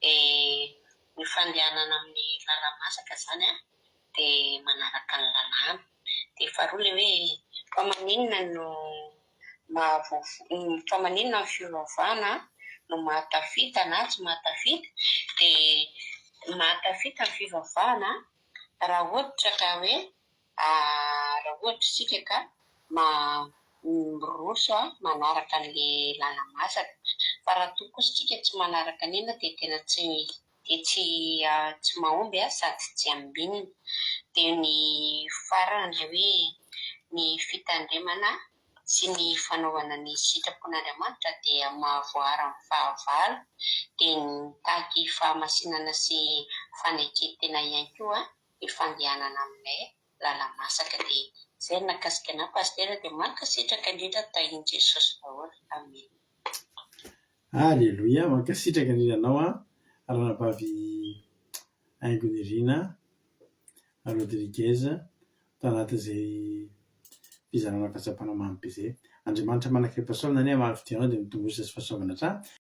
Dia ny fandehanana amin'ny lala-masaka izany an, dia manaraka ny lalàna. Dia faharoa ilay hoe fa maninona no mahavoa- fa maninona ny fivavahana no mahatafita na tsy mahatafita? Dia mahatafita ny fivavahana raha ohatra ka hoe raha ohatra isika ka miroso manaraka an'ilay lala-masaka. Fa raha toa kosa isika tsy manaraka an'iny dia tena tsy dia tsy tsy mahomby sady tsy ambinina. Dia ny farany ilay hoe ny fitandremana sy ny fanaovana ny sitrapon'Andriamanitra dia mahavoaro amin'ny fahavalo, dia mitaky fahamasinana sy fanetren-tena ihany koa ny fandehanana amin'ilay lala-masaka dia izay no nakasika anah Pasitera dia mankasitraka indrindra tahin'i Jesosy daholo Amen. Aleloia, mankasitraka indrindra anao an, ranabavy Haingonirina Rodriguez tanatin'izay fizarana fahatsapana mamy be izay. Andriamanitra manakaipahasoavana anie hamaly fitia anao dia mitombosa sy fahasoavana hatrany.